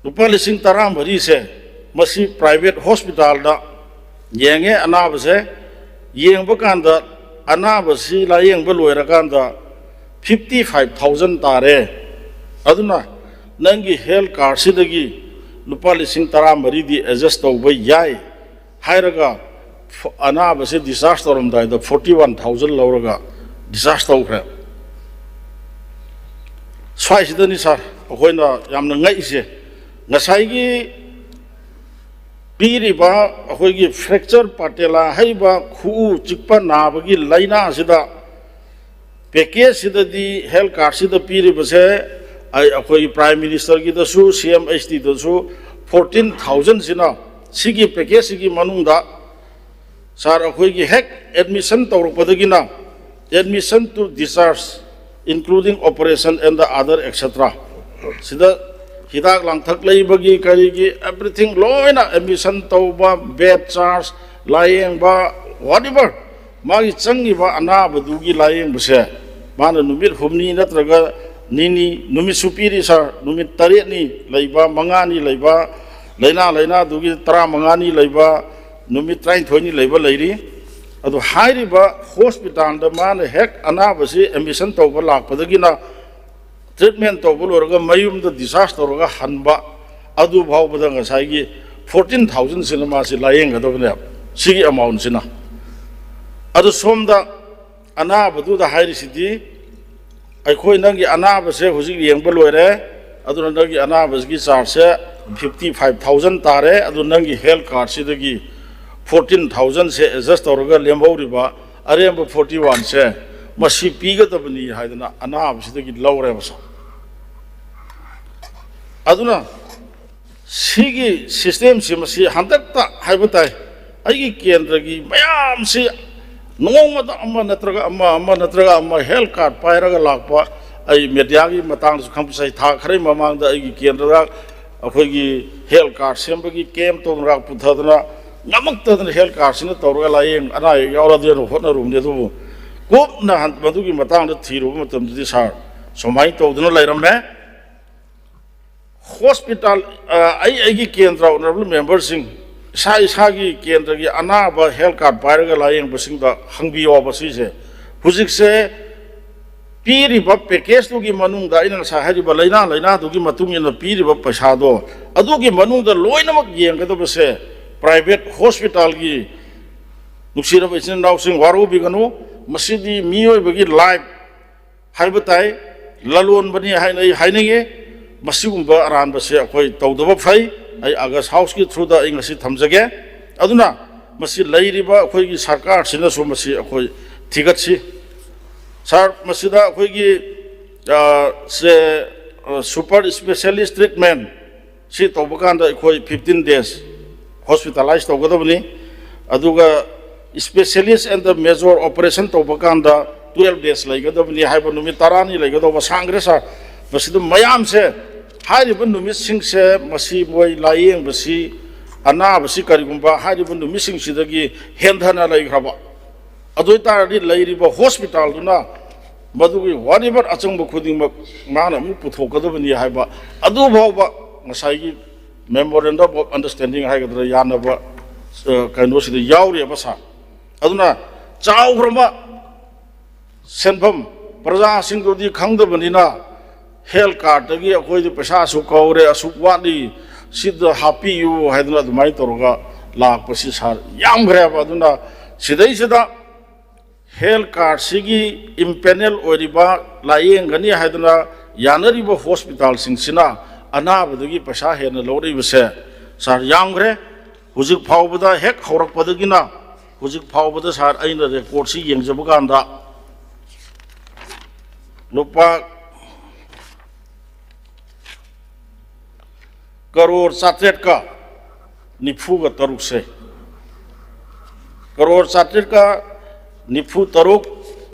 ꯂꯨꯄꯥ ꯂꯤꯁꯤꯡ ꯇꯔꯥꯃꯔꯤꯁꯦ ꯃꯁꯤ private hospital ꯗ ꯌꯦꯡꯉꯦ ꯑꯅꯥꯕꯁꯦ꯫ ꯌꯦꯡꯕ ꯀꯥꯟꯗ ꯑꯅꯥꯕꯁꯤ ꯂꯥꯌꯦꯡꯕ ꯂꯣꯏꯔꯀꯥꯟꯗ fifty five thousand ꯇꯥꯔꯦ, ꯑꯗꯨꯅ ꯅꯪꯒꯤ health card ꯁꯤꯗꯒꯤ ꯂꯨꯄꯥ ꯂꯤꯁꯤꯡ ꯇꯔꯥꯃꯔꯤꯗꯤ adjust ꯇꯧꯕ ꯌꯥꯏ ꯍꯥꯏꯔꯒ, ꯐ-, ꯑꯅꯥꯕꯁꯦ discharge ꯇꯧꯔꯝꯗꯥꯏꯗ forty one thousand ꯂꯧꯔꯒ discharge ꯇꯧꯈ꯭ꯔꯦ꯫ ꯁ꯭ꯋꯥꯏꯁꯤꯗꯅꯤ sir ꯑꯩꯈꯣꯏꯅ ꯌꯥꯝꯅ ꯉꯛꯏꯁꯦ꯫ ꯉꯁꯥꯏꯒꯤ ꯄꯤꯔꯤꯕ ꯑꯩꯈꯣꯏꯒꯤ fracture patella ꯍꯥꯏꯔꯤꯕ ꯈꯨꯎ ꯆꯤꯛꯄ ꯅꯥꯕꯒꯤ ꯂꯥꯏꯅꯥ ꯑꯁꯤꯗ package ꯁꯤꯗꯗꯤ health card ꯁꯤꯗ ꯄꯤꯔꯤꯕꯁꯦ ꯑꯩ, ꯑꯩꯈꯣꯏꯒꯤ Prime Minister ꯒꯤꯗꯁꯨ, C M H T ꯗꯁꯨ fourteen thousand ꯁꯤꯅ ꯁꯤꯒꯤ package ꯁꯤꯒꯤ ꯃꯅꯨꯡꯗ sir ꯑꯩꯈꯣꯏꯒꯤ ꯍꯦꯛ admission ꯇꯧꯔꯛꯄꯗꯒꯤꯅ admission to discharge, including operation and the other et cetera, ꯁꯤꯗ ꯍꯤꯗꯥꯛ ꯂꯥꯡꯊꯛ ꯂꯩꯕꯒꯤ ꯀꯔꯤꯒꯤ everything ꯂꯣꯏꯅ, admission ꯇꯧꯕ, bed charge, ꯂꯥꯌꯦꯡꯕ, whatever, ꯃꯥꯒꯤ ꯆꯪꯉꯤꯕ ꯑꯅꯥꯕꯗꯨꯒꯤ ꯂꯥꯌꯦꯡꯕꯁꯦ ꯃꯥꯅ ꯅꯨꯃꯤꯠ ꯍꯨꯝꯅꯤ ꯅꯠꯇ꯭ꯔꯒ ꯅꯤꯅꯤ, ꯅꯨꯃꯤꯠꯁꯨ ꯄꯤꯔꯤ sir, ꯅꯨꯃꯤꯠ ꯇꯔꯦꯠꯅꯤ ꯂꯩꯕ, ꯃꯉꯥꯅꯤ ꯂꯩꯕ, ꯂꯥꯏꯅꯥ ꯂꯥꯏꯅꯥꯗꯨꯒꯤ ꯇꯔꯥꯃꯉꯥꯅꯤ ꯂꯩꯕ, ꯅꯨꯃꯤꯠ ꯇꯔꯥꯅꯤꯊꯣꯏꯅꯤ ꯂꯩꯕ ꯂꯩꯔꯤ꯫ ꯑꯗꯨ ꯍꯥꯏꯔꯤꯕ ꯍꯣꯁꯄꯤꯇꯥꯜꯗ ꯃꯥꯅ ꯍꯦꯛ ꯑꯅꯥꯕꯁꯤ ꯑꯦꯗꯃꯤꯁꯟ ꯇꯧꯕ ꯂꯥꯛꯄꯗꯒꯤꯅ ꯇ꯭ꯔꯤꯠꯃꯦꯟ ꯇꯧꯕ ꯂꯣꯏꯔꯒ ꯃꯌꯨꯝꯗ ꯗꯤꯁꯆꯥꯔꯖ ꯇꯧꯔꯒ ꯍꯟꯕ, ꯑꯗꯨ ꯐꯥꯎꯕꯗ ꯉꯁꯥꯏꯒꯤ ꯐꯣꯔꯇꯤꯟ ꯊꯥꯎꯖꯟꯁꯤꯅ ꯃꯥꯁꯤ ꯂꯥꯏꯌꯦꯡꯒꯗꯕꯅꯦꯕ, ꯁꯤꯒꯤ ꯑꯦꯃꯥꯎꯟꯁꯤꯅ꯫ ꯑꯗꯨ ꯁꯣꯝꯗ ꯑꯅꯥꯕꯗꯨꯗ ꯍꯥꯏꯔꯤꯁꯤꯗꯤ, ꯑꯩꯈꯣꯏ ꯅꯪꯒꯤ ꯑꯅꯥꯕꯁꯦ ꯍꯧꯖꯤꯛ ꯌꯦꯡꯕ ꯂꯣꯏꯔꯦ, ꯑꯗꯨꯅ ꯅꯪꯒꯤ ꯑꯅꯥꯕꯁꯤꯒꯤ ꯆꯥꯔꯖꯁꯦ ꯐꯤꯐꯇꯤ ꯐꯥꯏꯚ ꯊꯥꯎꯖꯟ ꯇꯥꯔꯦ, ꯑꯗꯨ ꯅꯪꯒꯤ ꯍꯦꯜꯊ ꯀꯥꯔꯗꯁꯤꯗꯒꯤ ꯐꯣꯔꯇꯤꯟ ꯊꯥꯎꯖꯟꯁꯦ ꯑꯦꯗꯖꯁ ꯇꯧꯔꯒ ꯂꯦꯝꯍꯧꯔꯤꯕ ꯑꯔꯦꯝꯕ ꯐꯣꯔꯇꯤ ꯋꯥꯟꯁꯦ ꯃꯁꯤ ꯄꯤꯒꯗꯕꯅꯤ ꯍꯥꯏꯗꯅ ꯑꯅꯥꯕꯁꯤꯗꯒꯤ ꯂꯧꯔꯦꯕ ꯁꯥꯔ꯫ ꯑꯗꯨꯅ ꯁꯤꯒꯤ ꯁꯤꯁꯇꯦꯝꯁꯤ ꯃꯁꯤ ꯍꯟꯗꯛꯇ ꯍꯥꯏꯕ ꯇꯥꯏ, ꯑꯩꯒꯤ ꯀꯦꯟꯗ꯭ꯔꯒꯤ ꯃꯌꯥꯝꯁꯤ ꯅꯣꯡꯃꯗ ꯑꯃ ꯅꯠꯇ꯭ꯔꯒ ꯑꯃ, ꯑꯃ ꯅꯠꯇ꯭ꯔꯒ ꯑꯃ ꯍꯦꯜꯊ ꯀꯥꯔꯗ ꯄꯥꯏꯔꯒ ꯂꯥꯛꯄ, ꯑꯩ ꯃꯦꯗꯤꯌꯥꯒꯤ ꯃꯇꯥꯡꯗꯁꯨ ꯈꯪꯕ ꯆꯍꯤ ꯊꯥ ꯈꯔꯒꯤ ꯃꯃꯥꯡꯗ ꯑꯩꯒꯤ ꯀꯦꯟꯗ꯭ꯔꯗ ꯑꯩꯈꯣꯏꯒꯤ ꯍꯦꯜꯊ ꯀꯥꯔꯗ ꯁꯦꯝꯕꯒꯤ ꯀꯦꯝ ꯇꯧꯗꯅ ꯄꯨꯊꯗꯅ ꯉꯝꯃꯛꯇꯗꯅ ꯍꯦꯜꯊ ꯀꯥꯔꯗꯁꯤꯅ ꯇꯧꯔꯒ ꯂꯥꯏꯌꯦꯡ ꯑꯅꯥ ꯑꯌꯦꯛ ꯌꯥꯎꯔꯗꯤꯅ ꯍꯣꯠꯅꯔꯨꯕꯅꯤ꯫ ꯑꯗꯨꯕꯨ ꯀꯨꯞꯅ ꯍꯟ-, ꯃꯗꯨꯒꯤ ꯃꯇꯥꯡꯗ ꯊꯤꯔꯨꯕ ꯃꯇꯝꯗꯗꯤ ꯁꯥꯔ ꯁꯨꯃꯥꯏꯅ ꯇꯧꯗꯅ ꯂꯩꯔꯝꯃꯦ꯫ ꯍꯣꯁꯄꯤꯇꯥꯜ, ꯑ, ꯑꯩ ꯑꯩꯒꯤ ꯀꯦꯟꯗ꯭ꯔ ꯑꯣꯅꯔꯦꯕꯜ ꯃꯦꯝꯕꯔꯁꯤꯡ, ꯏꯁꯥ ꯏꯁꯥꯒꯤ ꯀꯦꯟꯗ꯭ꯔꯒꯤ ꯑꯅꯥꯕ ꯍꯦꯜꯊ ꯀꯥꯔꯗ ꯄꯥꯏꯔꯒ ꯂꯥꯏꯌꯦꯡꯕꯁꯤꯡꯗ ꯍꯪꯕꯤꯌꯣꯕ ꯁꯤꯁꯦ꯫ ꯍꯧꯖꯤꯛꯁꯦ ꯄꯤꯔꯤꯕ ꯄꯦꯀꯦꯖꯇꯨꯒꯤ ꯃꯅꯨꯡꯗ ꯑꯩꯅ ꯉꯁꯥꯏ ꯍꯥꯏꯔꯤꯕ ꯂꯥꯏꯅꯥ ꯂꯥꯏꯅꯥꯗꯨꯒꯤ ꯃꯇꯨꯡ ꯏꯟꯅ ꯄꯤꯔꯤꯕ ꯄꯩꯁꯥꯗꯣ, ꯑꯗꯨꯒꯤ ꯃꯅꯨꯡꯗ ꯂꯣꯏꯅꯃꯛ ꯌꯦꯡꯒꯗꯕꯁꯦ ꯄ꯭ꯔꯥꯏꯚꯦꯠ ꯍꯣꯁꯄꯤꯇꯥꯜꯒꯤ, ꯅꯨꯡꯁꯤꯔꯕ ꯏꯆꯤꯟ ꯏꯅꯥꯎꯁꯤꯡ, ꯋꯥꯔꯧꯕꯤꯒꯅꯨ, ꯃꯁꯤꯗꯤ ꯃꯤꯑꯣꯏꯕꯒꯤ ꯂꯥꯏꯐ ꯍꯥꯏꯕ ꯇꯥꯏ, ꯂꯂꯣꯟꯕꯅꯤ ꯍꯥꯏꯅ ꯑꯩ ꯍꯥꯏꯅꯤꯡꯉꯤ꯫ ꯃꯁꯤꯒꯨꯝꯕ ꯑꯔꯥꯟꯕꯁꯦ ꯑꯩꯈꯣꯏ ꯇꯧꯗꯕ ꯐꯩ꯫ ꯑꯩ ꯑꯥꯒꯁ ꯍꯥꯎꯁꯀꯤ ꯊ꯭ꯔꯨꯗ ꯑꯩ ꯉꯁꯤ ꯊꯝꯖꯒꯦ꯫ ꯑꯗꯨꯅ ꯃꯁꯤ ꯂꯩꯔꯤꯕ ꯑꯩꯈꯣꯏꯒꯤ ꯁꯔꯀꯥꯔꯁꯤꯅꯁꯨ ꯃꯁꯤ ꯑꯩꯈꯣꯏ ꯊꯤꯒꯠꯁꯤ꯫ ꯁꯥꯔ, ꯃꯁꯤꯗ ꯑꯩꯈꯣꯏꯒꯤ, ꯑ, ꯁꯦ, ꯑ, ꯁꯨꯄꯔ ꯏꯁꯄꯦꯁꯤꯌꯦꯂꯤꯁ ꯇ꯭ꯔꯤꯠꯃꯦꯟ ꯁꯤ ꯇꯧꯕ ꯀꯥꯟꯗ ꯑꯩꯈꯣꯏ ꯐꯤꯐꯇꯤꯟ ꯗꯦꯖ ꯍꯣꯁꯄꯤꯇꯥꯂꯥꯏꯁ ꯇꯧꯒꯗꯕꯅꯤ꯫ ꯑꯗꯨꯒ specialist and major operation ꯇꯧꯕ ꯀꯥꯟꯗ ꯇꯨꯌꯦꯜꯐ ꯗꯦꯖ ꯂꯩꯒꯗꯕꯅꯤ ꯍꯥꯏꯕ, ꯅꯨꯃꯤꯠ ꯇꯔꯥꯅꯤ ꯂꯩꯒꯗꯧꯕ ꯁꯥꯡꯈ꯭ꯔꯦ ꯁꯥꯔ꯫ ꯃꯁꯤꯗ ꯃꯌꯥꯝꯁꯦ, ꯍꯥꯏꯔꯤꯕ ꯅꯨꯃꯤꯠꯁꯤꯡꯁꯦ, ꯃꯁꯤ ꯃꯣꯏ ꯂꯥꯏꯌꯦꯡꯕꯁꯤ, ꯑꯅꯥꯕꯁꯤ ꯀꯔꯤꯒꯨꯝꯕ ꯍꯥꯏꯔꯤꯕ ꯅꯨꯃꯤꯠꯁꯤꯡꯁꯤꯗꯒꯤ ꯍꯦꯟꯊꯅ ꯂꯩꯈ꯭ꯔꯕ, ꯑꯗꯨ ꯑꯣꯏ ꯇꯥꯔꯗꯤ ꯂꯩꯔꯤꯕ ꯍꯣꯁꯄꯤꯇꯥꯜꯗꯨꯅ ꯃꯗꯨꯒꯤ whatever ꯑꯆꯪꯕ ꯈꯨꯗꯤꯡꯃꯛ ꯃꯥꯅ ꯑꯃꯨꯛ ꯄꯨꯊꯣꯛꯀꯗꯕꯅꯤ ꯍꯥꯏꯕ, ꯑꯗꯨꯐꯥꯎꯕ ꯉꯁꯥꯏꯒꯤ memorandum of understanding ꯍꯥꯏꯒꯗ꯭ꯔꯥ, ꯌꯥꯅꯕ, ꯑ, ꯀꯩꯅꯣꯁꯤꯗ ꯌꯥꯎꯔꯤꯑꯕ ꯁꯥꯔ꯫ ꯑꯗꯨꯅ ꯆꯥꯎꯈ꯭ꯔꯕ ꯁꯦꯟꯐꯝ ꯄ꯭ꯔꯖꯥꯁꯤꯡꯗꯨꯗꯤ ꯈꯪꯗꯕꯅꯤꯅ, ꯍꯦꯜꯊ ꯀꯥꯔꯗꯇꯒꯤ ꯑꯩꯈꯣꯏꯗꯤ ꯄꯩꯁꯥ ꯑꯁꯨꯛ ꯀꯧꯔꯦ, ꯑꯁꯨꯛ ꯋꯥꯠꯂꯤ, ꯁꯤꯗ ꯍꯥꯞꯄꯤꯌꯨ ꯍꯥꯏꯗꯅ ꯑꯗꯨꯃꯥꯏꯅ ꯇꯧꯔꯒ ꯂꯥꯛꯄꯁꯤ ꯁꯥꯔ ꯌꯥꯝꯈ꯭ꯔꯦꯕ꯫ ꯑꯗꯨꯅ ꯁꯤꯗꯩꯁꯤꯗ ꯍꯦꯜꯊ ꯀꯥꯔꯗꯁꯤꯒꯤ ꯏꯝꯄꯦꯅꯦꯜ ꯑꯣꯏꯔꯤꯕ, ꯂꯥꯏꯌꯦꯡꯒꯅꯤ ꯍꯥꯏꯗꯅ ꯌꯥꯅꯔꯤꯕ ꯍꯣꯁꯄꯤꯇꯥꯜꯁꯤꯡꯁꯤꯅ ꯑꯅꯥꯕꯗꯒꯤ ꯄꯩꯁꯥ ꯍꯦꯟꯅ ꯂꯧꯔꯛꯏꯕꯁꯦ ꯁꯥꯔ ꯌꯥꯝꯈ꯭ꯔꯦ꯫ ꯍꯧꯖꯤꯛ ꯐꯥꯎꯕꯗ, ꯍꯦꯛ ꯍꯧꯔꯛꯄꯗꯒꯤꯅ ꯍꯧꯖꯤꯛ ꯐꯥꯎꯕꯗ ꯁꯥꯔ, ꯑꯩꯅ ꯔꯦꯀꯣꯔꯗꯁꯤ ꯌꯦꯡꯖꯕ ꯀꯥꯟꯗ, ꯂꯨꯄꯥ ꯀꯔꯣꯔ ꯆꯥꯇ꯭ꯔꯦꯠꯀ ꯅꯤꯐꯨꯒ ꯇꯔꯨꯛꯁꯦ, ꯀꯔꯣꯔ ꯆꯥꯇ꯭ꯔꯦꯠꯀ ꯅꯤꯐꯨ ꯇꯔꯨꯛ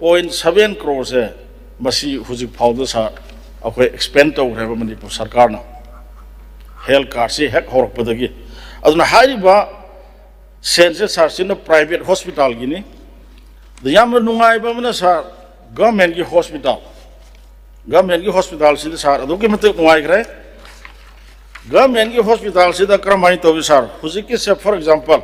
ꯄꯣꯏꯟ ꯁꯕꯦꯟ ꯀ꯭ꯔꯣꯔꯁꯦ, ꯃꯁꯤ ꯍꯧꯖꯤꯛ ꯐꯥꯎꯗ ꯁꯥꯔ ꯑꯩꯈꯣꯏ ꯑꯦꯛꯁꯄꯦꯟ ꯇꯧꯈ꯭ꯔꯦꯕ ꯃꯅꯤꯄꯨꯔ ꯁꯔꯀꯥꯔꯅ ꯍꯦꯜꯊ ꯀꯥꯔꯗꯁꯤ ꯍꯦꯛ ꯍꯧꯔꯛꯄꯗꯒꯤ꯫ ꯑꯗꯨꯅ ꯍꯥꯏꯔꯤꯕ ꯁꯦꯟꯁꯦ ꯁꯥꯔ, ꯁꯤꯅ ꯄ꯭ꯔꯥꯏꯚꯦꯠ ꯍꯣꯁꯄꯤꯇꯥꯜꯒꯤꯅꯤ꯫ ꯑꯗ ꯌꯥꯝꯅ ꯅꯨꯡꯉꯥꯏꯕ ꯑꯃꯅ ꯁꯥꯔ, ꯒꯚꯔꯟꯃꯦꯟꯒꯤ ꯍꯣꯁꯄꯤꯇꯥꯜ, ꯒꯚꯔꯟꯃꯦꯟꯒꯤ ꯍꯣꯁꯄꯤꯇꯥꯜꯁꯤꯗ ꯁꯥꯔ ꯑꯗꯨꯛꯀꯤ ꯃꯇꯤꯛ ꯅꯨꯡꯉꯥꯏꯈ꯭ꯔꯦ꯫ ꯒꯚꯔꯟꯃꯦꯟꯒꯤ ꯍꯣꯁꯄꯤꯇꯥꯜꯁꯤꯗ ꯀꯔꯝꯍꯥꯏꯅ ꯇꯧꯏ ꯁꯥꯔ? ꯍꯧꯖꯤꯛꯀꯤꯁꯦ, ꯐꯣꯔ ꯑꯦꯛꯖꯥꯝꯄꯜ,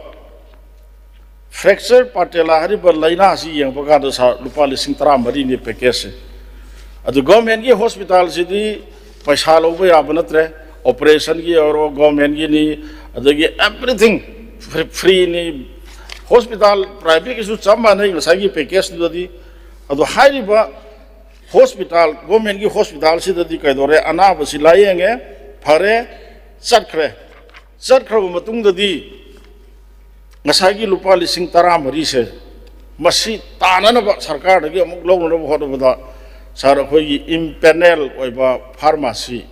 ꯐ꯭ꯔꯦꯛꯆꯔ ꯄꯥꯇꯦꯂꯥ ꯍꯥꯏꯔꯤꯕ ꯂꯥꯏꯅꯥꯁꯤ ꯌꯦꯡꯕ ꯀꯥꯟꯗ ꯁꯥꯔ, ꯂꯨꯄꯥ ꯂꯤꯁꯤꯡ ꯇꯔꯥꯃꯔꯤꯅꯤ ꯄꯦꯀꯦꯖꯁꯦ꯫ ꯑꯗꯨ ꯒꯚꯔꯟꯃꯦꯟꯒꯤ ꯍꯣꯁꯄꯤꯇꯥꯜꯁꯤꯗꯤ ꯄꯩꯁꯥ ꯂꯧꯕ ꯌꯥꯕ ꯅꯠꯇ꯭ꯔꯦ꯫ ꯑꯣꯄꯔꯦꯁꯟꯒꯤ ꯑꯣꯏꯔꯣ ꯒꯚꯔꯟꯃꯦꯟꯒꯤꯅꯤ, ꯑꯗꯒꯤ ꯑꯦꯚ꯭ꯔꯤꯊꯤꯡ ꯐ꯭ꯔꯤ, ꯐ꯭ꯔꯤꯅꯤ꯫ ꯍꯣꯁꯄꯤꯇꯥꯜ ꯄ꯭ꯔꯥꯏꯚꯦꯠꯀꯤꯁꯨ ꯆꯞ ꯃꯥꯟꯅꯩ ꯉꯁꯥꯏꯒꯤ ꯄꯦꯀꯦꯖꯇꯨꯗꯗꯤ꯫ ꯑꯗꯣ ꯍꯥꯏꯔꯤꯕ ꯍꯣꯁꯄꯤꯇꯥꯜ, ꯒꯣꯔꯃꯦꯟꯒꯤ ꯍꯣꯁꯄꯤꯇꯥꯜꯁꯤꯗꯗꯤ ꯀꯩꯗꯧꯔꯦ, ꯑꯅꯥꯕꯁꯤ ꯂꯥꯌꯦꯡꯉꯦ, ꯐꯔꯦ, ꯆꯠꯈ꯭ꯔꯦ꯫ ꯆꯠꯈ꯭ꯔꯕ ꯃꯇꯨꯡꯗꯗꯤ ꯉꯁꯥꯏꯒꯤ ꯂꯨꯄꯥ ꯂꯤꯁꯤꯡ ꯇꯔꯥꯃꯔꯤꯁꯦ ꯃꯁꯤ ꯇꯥꯅꯅꯕ ꯁꯔꯀꯥꯔꯗꯒꯤ ꯑꯃꯨꯛ ꯂꯧꯅꯅꯕ ꯍꯣꯠꯅꯕꯗ, ꯁꯥꯔ, ꯑꯩꯈꯣꯏꯒꯤ ꯏꯝꯄꯦꯅꯦꯜ ꯑꯣꯏꯕ ꯐꯥꯔꯃꯥꯁꯤ,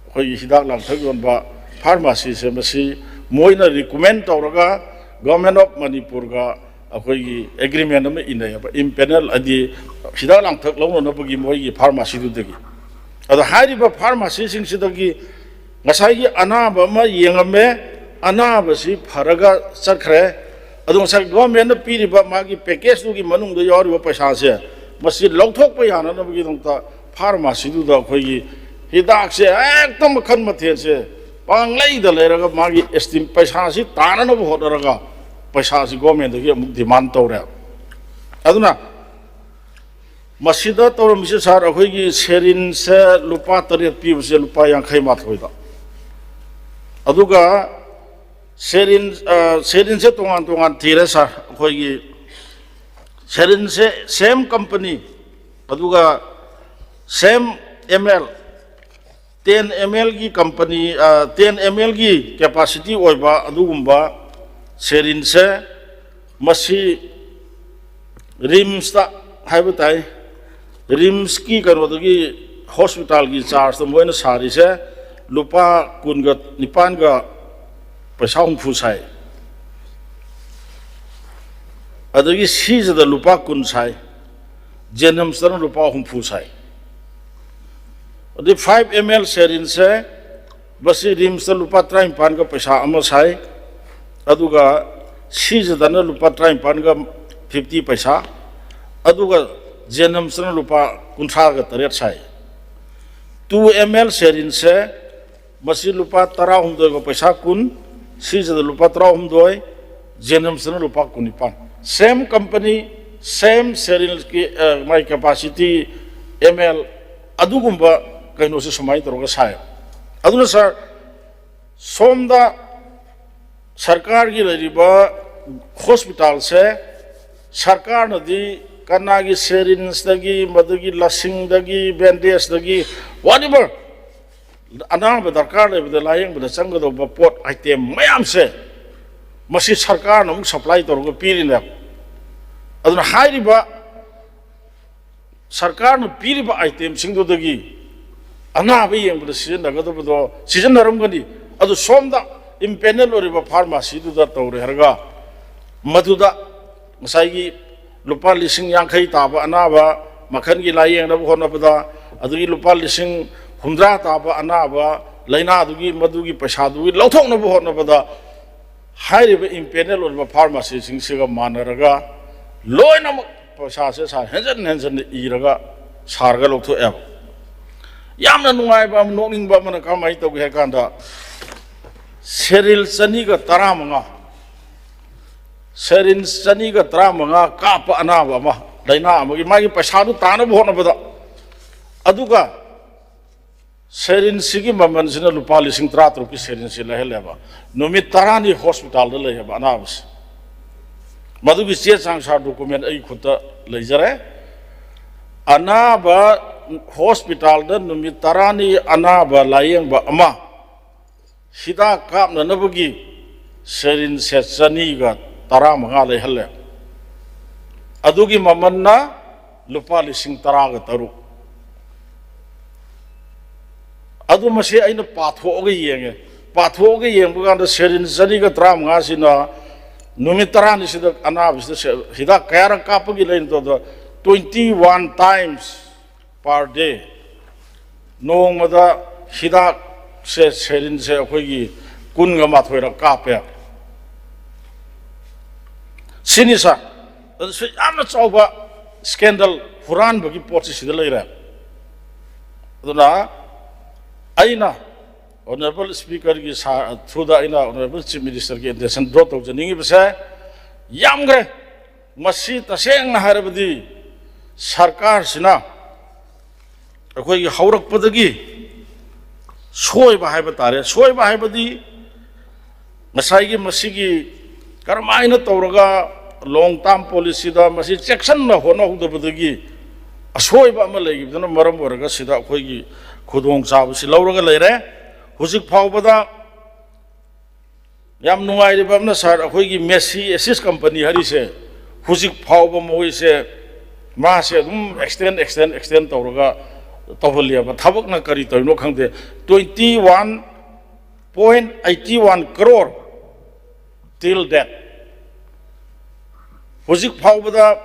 ꯑꯩꯈꯣꯏꯒꯤ ꯍꯤꯗꯥꯛ ꯂꯥꯡꯊꯛ ꯌꯣꯟꯕ ꯐꯥꯔꯃꯥꯁꯤꯁꯦ, ꯃꯁꯤ ꯃꯣꯏꯅ ꯔꯤꯀꯃꯦꯟ ꯇꯧꯔꯒ ꯒꯣꯔꯃꯦꯟ ꯑꯣꯐ ꯃꯅꯤꯄꯨꯔꯒ ꯑꯩꯈꯣꯏꯒꯤ ꯑꯦꯒ꯭ꯔꯤꯃꯦꯟ ꯑꯃ ꯏꯟꯅꯩꯌꯦꯕ, ꯏꯝꯄꯦꯅꯦꯜ ꯍꯥꯏꯗꯤ ꯍꯤꯗꯥꯛ ꯂꯥꯡꯊꯛ ꯂꯧꯅꯅꯕꯒꯤ ꯃꯣꯏꯒꯤ ꯐꯥꯔꯃꯥꯁꯤꯗꯨꯗꯒꯤ꯫ ꯑꯗꯣ ꯍꯥꯏꯔꯤꯕ ꯐꯥꯔꯃꯥꯁꯤꯁꯤꯡꯁꯤꯗꯒꯤ ꯉꯁꯥꯏꯒꯤ ꯑꯅꯥꯕ ꯑꯃ ꯌꯦꯡꯉꯝꯃꯦ, ꯑꯅꯥꯕꯁꯤ ꯐꯔꯒ ꯆꯠꯈ꯭ꯔꯦ꯫ ꯑꯗꯣ ꯉꯁꯥꯏ ꯒꯣꯔꯃꯦꯟꯅ ꯄꯤꯔꯤꯕ ꯃꯥꯒꯤ ꯄꯦꯀꯦꯖꯇꯨꯒꯤ ꯃꯅꯨꯡꯗ ꯌꯥꯎꯔꯤꯕ ꯄꯩꯁꯥꯁꯦ, ꯃꯁꯤ ꯂꯧꯊꯣꯛꯄ ꯌꯥꯅꯅꯕꯒꯤꯗꯃꯛꯇ ꯐꯥꯔꯃꯥꯁꯤꯗꯨꯗ ꯑꯩꯈꯣꯏꯒꯤ ꯍꯤꯗꯥꯛꯁꯦ ꯍꯦꯛꯇ ꯃꯈꯜ ꯃꯊꯦꯜꯁꯦ ꯄꯥꯡꯂꯩꯗ ꯂꯩꯔꯒ ꯃꯥꯒꯤ ꯑꯦꯁꯇꯤꯝ ꯄꯩꯁꯥꯁꯤ ꯇꯥꯅꯅꯕ ꯍꯣꯠꯅꯔꯒ ꯄꯩꯁꯥꯁꯤ ꯒꯣꯔꯃꯦꯟꯗꯒꯤ ꯑꯃꯨꯛ ꯗꯤꯃꯥꯟ ꯇꯧꯔꯦ꯫ ꯑꯗꯨꯅ ꯃꯁꯤꯗ ꯇꯧꯔꯝꯃꯤꯁꯦ, ꯁꯥꯔ, ꯑꯩꯈꯣꯏꯒꯤ ꯁꯦꯔꯤꯟꯁꯦ ꯂꯨꯄꯥ ꯇꯔꯦꯠ ꯄꯤꯕꯁꯦ ꯂꯨꯄꯥ ꯌꯥꯡꯈꯩ ꯃꯥꯊꯣꯏꯗ, ꯑꯗꯨꯒ ꯁꯦꯔꯤꯟ, ꯑ, ꯁꯦꯔꯤꯟꯁꯦ ꯇꯣꯉꯥꯟ ꯇꯣꯉꯥꯟ ꯊꯤꯔꯦ, ꯁꯥꯔ꯫ ꯑꯩꯈꯣꯏꯒꯤ ꯁꯦꯔꯤꯟꯁꯦ ꯁꯦꯝ ꯀꯝꯄꯅꯤ, ꯑꯗꯨꯒ ꯁꯦꯝ ꯑꯦꯝ ꯑꯦꯜ, ꯇꯦꯟ ꯑꯦꯝ ꯑꯦꯜꯒꯤ ꯀꯝꯄꯅꯤ, ꯇꯦꯟ ꯑꯦꯝ ꯑꯦꯜꯒꯤ ꯀꯦꯄꯥꯁꯤꯇꯤ ꯑꯣꯏꯕ ꯑꯗꯨꯒꯨꯝꯕ ꯁꯦꯔꯤꯟꯁꯦ, ꯃꯁꯤ ꯔꯤꯝꯁꯇ ꯍꯥꯏꯕ ꯇꯥꯏ, ꯔꯤꯝꯁꯀꯤ ꯀꯩꯅꯣꯗꯒꯤ, ꯍꯣꯁꯄꯤꯇꯥꯜꯒꯤ ꯆꯥꯔꯖꯇ ꯃꯣꯏꯅ ꯁꯥꯔꯤꯁꯦ ꯂꯨꯄꯥ ꯀꯨꯟꯒ ꯅꯤꯄꯥꯟꯒ ꯄꯩꯁꯥ ꯍꯨꯝꯐꯨ ꯁꯥꯏ꯫ ꯑꯗꯒꯤ ꯁꯤꯖꯗ ꯂꯨꯄꯥ ꯀꯨꯟ ꯁꯥꯏ, ꯖꯦꯅꯤꯝꯁꯇꯅ ꯂꯨꯄꯥ ꯍꯨꯝꯐꯨ ꯁꯥꯏ꯫ ꯑꯗꯩ ꯐꯥꯏꯚ ꯑꯦꯝ ꯑꯦꯜ ꯁꯦꯔꯤꯟꯁꯦ, ꯃꯁꯤ ꯔꯤꯝꯁꯇ ꯂꯨꯄꯥ ꯇꯔꯥꯅꯤꯄꯥꯟꯒ ꯄꯩꯁꯥ ꯑꯃ ꯁꯥꯏ, ꯑꯗꯨꯒ ꯁꯤꯖꯗꯅ ꯂꯨꯄꯥ ꯇꯔꯥꯅꯤꯄꯥꯟꯒ ꯐꯤꯐꯇꯤ ꯄꯩꯁꯥ, ꯑꯗꯨꯒ ꯖꯦꯅꯤꯝꯁꯇꯅ ꯂꯨꯄꯥ ꯀꯨꯟꯊ꯭ꯔꯥꯒ ꯇꯔꯦꯠ ꯁꯥꯏ꯫ ꯇꯨ ꯑꯦꯝ ꯑꯦꯜ ꯁꯦꯔꯤꯟꯁꯦ, ꯃꯁꯤ ꯂꯨꯄꯥ ꯇꯔꯥꯍꯨꯝꯗꯣꯏꯒ ꯄꯩꯁꯥ ꯀꯨꯟ, ꯁꯤꯖꯗ ꯂꯨꯄꯥ ꯇꯔꯥꯍꯨꯝꯗꯣꯏ, ꯖꯦꯅꯤꯝꯁꯇꯅ ꯂꯨꯄꯥ ꯀꯨꯟꯅꯤꯄꯥꯟ꯫ ꯁꯦꯝ ꯀꯝꯄꯅꯤ, ꯁꯦꯝ ꯁꯦꯔꯤꯟꯁꯀꯤ, ꯑ, ꯃꯥꯏ ꯀꯦꯄꯥꯁꯤꯇꯤ ꯑꯦꯝ ꯑꯦꯜ, ꯑꯗꯨꯒꯨꯝꯕ ꯀꯩꯅꯣꯁꯦ ꯁꯨꯃꯥꯏꯅ ꯇꯧꯔꯒ ꯁꯥꯏ꯫ ꯑꯗꯨꯅ ꯁꯥꯔ, ꯁꯣꯝꯗ ꯁꯔꯀꯥꯔꯒꯤ ꯂꯩꯔꯤꯕ ꯍꯣꯁꯄꯤꯇꯥꯜꯁꯦ, ꯁꯔꯀꯥꯔꯅꯗꯤ ꯀꯅꯥꯒꯤ ꯁꯦꯔꯤꯟꯁꯇꯒꯤ, ꯃꯗꯨꯒꯤ ꯂꯁꯤꯡꯗꯒꯤ, ꯕꯦꯟꯗꯦꯖꯇꯒꯤ, whatever, ꯑꯅꯥꯕ ꯗꯔꯀꯥꯔ ꯂꯩꯕꯗ ꯂꯥꯌꯦꯡꯕꯗ ꯆꯪꯒꯗꯧꯕ ꯄꯣꯠ ꯑꯥꯏꯇꯦꯝ ꯃꯌꯥꯝꯁꯦ, ꯃꯁꯤ ꯁꯔꯀꯥꯔꯅ ꯑꯃꯨꯛ ꯁꯄ꯭ꯂꯥꯏ ꯇꯧꯔꯒ ꯄꯤꯔꯤꯅꯦꯕ꯫ ꯑꯗꯨꯅ ꯍꯥꯏꯔꯤꯕ ꯁꯔꯀꯥꯔꯅ ꯄꯤꯔꯤꯕ ꯑꯥꯏꯇꯦꯝꯁꯤꯡꯗꯨꯗꯒꯤ ꯑꯅꯥꯕ ꯌꯦꯡꯕꯗ ꯁꯤꯖꯤꯟꯅꯒꯗꯕꯗꯣ ꯁꯤꯖꯤꯟꯅꯔꯝꯒꯅꯤ꯫ ꯑꯗꯨ ꯁꯣꯝꯗ ꯏꯝꯄꯦꯅꯦꯜ ꯑꯣꯏꯔꯤꯕ ꯐꯥꯔꯃꯥꯁꯤꯗꯨꯗ ꯇꯧꯔꯦ ꯍꯥꯏꯔꯒ, ꯃꯗꯨꯗ ꯉꯁꯥꯏꯒꯤ ꯂꯨꯄꯥ ꯂꯤꯁꯤꯡ ꯌꯥꯡꯈꯩ ꯇꯥꯕ ꯑꯅꯥꯕ ꯃꯈꯜꯒꯤ ꯂꯥꯌꯦꯡꯅꯕ ꯍꯣꯠꯅꯕꯗ, ꯑꯗꯒꯤ ꯂꯨꯄꯥ ꯂꯤꯁꯤꯡ ꯍꯨꯝꯗ꯭ꯔꯥ ꯇꯥꯕ ꯑꯅꯥꯕ ꯂꯥꯏꯅꯥꯗꯨꯒꯤ, ꯃꯗꯨꯒꯤ ꯄꯩꯁꯥꯗꯨꯒꯤ ꯂꯧꯊꯣꯛꯅꯕ ꯍꯣꯠꯅꯕꯗ, ꯍꯥꯏꯔꯤꯕ ꯏꯝꯄꯦꯅꯦꯜ ꯑꯣꯏꯔꯤꯕ ꯐꯥꯔꯃꯥꯁꯤꯁꯤꯡꯁꯤꯒ ꯃꯥꯟꯅꯔꯒ ꯂꯣꯏꯅꯃꯛ ꯄꯩꯁꯥꯁꯦ ꯁꯥꯔ ꯍꯦꯟꯖꯟ ꯍꯦꯟꯖꯟꯅ ꯏꯔꯒ ꯁꯥꯔꯒ ꯂꯧꯊꯣꯛꯑꯦꯕ꯫ ꯌꯥꯝꯅ ꯅꯨꯡꯉꯥꯏꯕ ꯑꯃ, ꯅꯣꯛꯅꯤꯡꯕ ꯑꯃꯅ ꯀꯃꯥꯏꯅ ꯇꯧꯒꯦ ꯍꯥꯏ ꯀꯥꯟꯗ, ꯁꯦꯔꯤꯜ ꯆꯅꯤꯒ ꯇꯔꯥꯃꯉꯥ, ꯁꯦꯔꯤꯜ ꯆꯅꯤꯒ ꯇꯔꯥꯃꯉꯥ ꯀꯥꯞꯄ ꯑꯅꯥꯕ ꯑꯃ, ꯂꯥꯏꯅꯥ ꯑꯃꯒꯤ, ꯃꯥꯒꯤ ꯄꯩꯁꯥꯗꯨ ꯇꯥꯅꯕ ꯍꯣꯠꯅꯕꯗ, ꯑꯗꯨꯒ ꯁꯦꯔꯤꯜꯁꯤꯒꯤ ꯃꯃꯜꯁꯤꯅ ꯂꯨꯄꯥ ꯂꯤꯁꯤꯡ ꯇꯔꯥꯇꯔꯨꯛꯀꯤ ꯁꯦꯔꯤꯜꯁꯤ ꯂꯩꯍꯜꯂꯦꯕ꯫ ꯅꯨꯃꯤꯠ ꯇꯔꯥꯅꯤ ꯍꯣꯁꯄꯤꯇꯥꯜꯗ ꯂꯩ ꯍꯥꯏꯕ ꯑꯅꯥꯕꯁꯤ꯫ ꯃꯗꯨꯒꯤ ꯆꯦ ꯆꯥꯡ, ꯁꯥꯔ, ꯗꯣꯀꯨꯃꯦꯟ ꯑꯩ ꯈꯨꯠꯇ ꯂꯩꯖꯔꯦ꯫ ꯑꯅꯥꯕ, ꯍꯣꯁꯄꯤꯇꯥꯜꯗ ꯅꯨꯃꯤꯠ ꯇꯔꯥꯅꯤ ꯑꯅꯥꯕ ꯂꯥꯌꯦꯡꯕ ꯑꯃ ꯍꯤꯗꯥꯛ ꯀꯥꯞꯅꯅꯕꯒꯤ ꯁꯦꯔꯤꯜꯁꯦ ꯆꯅꯤꯒ ꯇꯔꯥꯃꯉꯥ ꯂꯩꯍꯜꯂꯦ꯫ ꯑꯗꯨꯒꯤ ꯃꯃꯜꯅ ꯂꯨꯄꯥ ꯂꯤꯁꯤꯡ ꯇꯔꯥꯒ ꯇꯔꯨꯛ꯫ ꯑꯗꯨ ꯃꯁꯤ ꯑꯩꯅ ꯄꯥꯊꯣꯛꯑꯒ ꯌꯦꯡꯉꯦ꯫ ꯄꯥꯊꯣꯛꯑꯒ ꯌꯦꯡꯕ ꯀꯥꯟꯗ ꯁꯦꯔꯤꯜ ꯆꯅꯤꯒ ꯇꯔꯥꯃꯉꯥꯁꯤꯅ ꯅꯨꯃꯤꯠ ꯇꯔꯥꯅꯤꯁꯤꯗ ꯑꯅꯥꯕꯁꯤꯗ ꯁꯦ-, ꯍꯤꯗꯥꯛ ꯀꯌꯥꯔꯛ ꯀꯥꯞꯄꯒꯤ ꯂꯩꯅ ꯇꯧꯗ twenty one times per day, ꯅꯣꯡꯃꯗ ꯍꯤꯗꯥꯛꯁꯦ, ꯁꯦꯔꯤꯜꯁꯦ ꯑꯩꯈꯣꯏꯒꯤ ꯀꯨꯟꯒ ꯃꯥꯊꯣꯏꯔꯛ ꯀꯥꯞꯄꯦ꯫ ꯁꯤꯅꯤ, ꯁꯥꯔ꯫ ꯑꯗꯨꯁꯨ ꯌꯥꯝꯅ ꯆꯥꯎꯕ ꯁ꯭ꯀꯦꯟꯗꯜ, ꯍꯨꯔꯥꯟꯕꯒꯤ ꯄꯣꯠꯁꯤ ꯁꯤꯗ ꯂꯩꯔꯦ꯫ ꯑꯗꯨꯅ ꯑꯩꯅ ꯑꯣꯅꯔꯦꯕꯜ ꯁ꯭ꯄꯤꯀꯔꯒꯤ ꯁꯥ-, ꯊ꯭ꯔꯨꯗ ꯑꯩꯅ ꯑꯣꯅꯔꯦꯕꯜ ꯆꯤꯐ ꯃꯤꯅꯤꯁꯇꯔꯒꯤ ꯑꯦꯇꯦꯟꯁꯟ ꯗ꯭ꯔꯣ ꯇꯧꯖꯅꯤꯡꯉꯤꯕꯁꯦ, ꯌꯥꯝꯈ꯭ꯔꯦ꯫ ꯃꯁꯤ ꯇꯁꯦꯡꯅ ꯍꯥꯏꯔꯕꯗꯤ ꯁꯔꯀꯥꯔꯁꯤꯅ ꯑꯩꯈꯣꯏꯒꯤ ꯍꯧꯔꯛꯄꯗꯒꯤ ꯁꯣꯏꯕ ꯍꯥꯏꯕ ꯇꯥꯔꯦ꯫ ꯁꯣꯏꯕ ꯍꯥꯏꯕꯗꯤ ꯉꯁꯥꯏꯒꯤ ꯃꯁꯤꯒꯤ ꯀꯔꯝꯍꯥꯏꯅ ꯇꯧꯔꯒ ꯂꯣꯡ ꯇꯥꯔꯝ ꯄꯣꯂꯤꯁꯤꯗ ꯃꯁꯤ ꯆꯦꯛꯁꯤꯟꯅ ꯍꯣꯠꯅꯍꯧꯗꯕꯗꯒꯤ ꯑꯁꯣꯏꯕ ꯑꯃ ꯂꯩꯈꯤꯕꯗꯨꯅ ꯃꯔꯝ ꯑꯣꯏꯔꯒ ꯁꯤꯗ ꯑꯩꯈꯣꯏꯒꯤ ꯈꯨꯗꯣꯡꯆꯥꯕꯁꯤ ꯂꯧꯔꯒ ꯂꯩꯔꯦ꯫ ꯍꯧꯖꯤꯛ ꯐꯥꯎꯕꯗ ꯌꯥꯝ ꯅꯨꯡꯉꯥꯏꯔꯤꯕ ꯑꯃꯅ, ꯁꯥꯔ, ꯑꯩꯈꯣꯏꯒꯤ ꯃꯦꯁꯤ ꯑꯦꯁꯤꯁ ꯀꯝꯄꯅꯤ ꯍꯥꯏꯔꯤꯁꯦ ꯍꯧꯖꯤꯛ ꯐꯥꯎꯕ ꯃꯈꯣꯏꯁꯦ, ꯃꯥꯁꯦ ꯑꯗꯨꯝ ꯑꯦꯛꯁꯇꯦꯟ, ꯑꯦꯛꯁꯇꯦꯟ, ꯑꯦꯛꯁꯇꯦꯟ ꯇꯧꯔꯒ ꯇꯧꯍꯜꯂꯤꯑꯕ꯫ ꯊꯕꯛꯅ ꯀꯔꯤ ꯇꯧꯔꯤꯅꯣ ꯈꯪꯗꯦ꯫ Twenty one point eighty one crore till date꯫ ꯍꯧꯖꯤꯛ ꯐꯥꯎꯕꯗ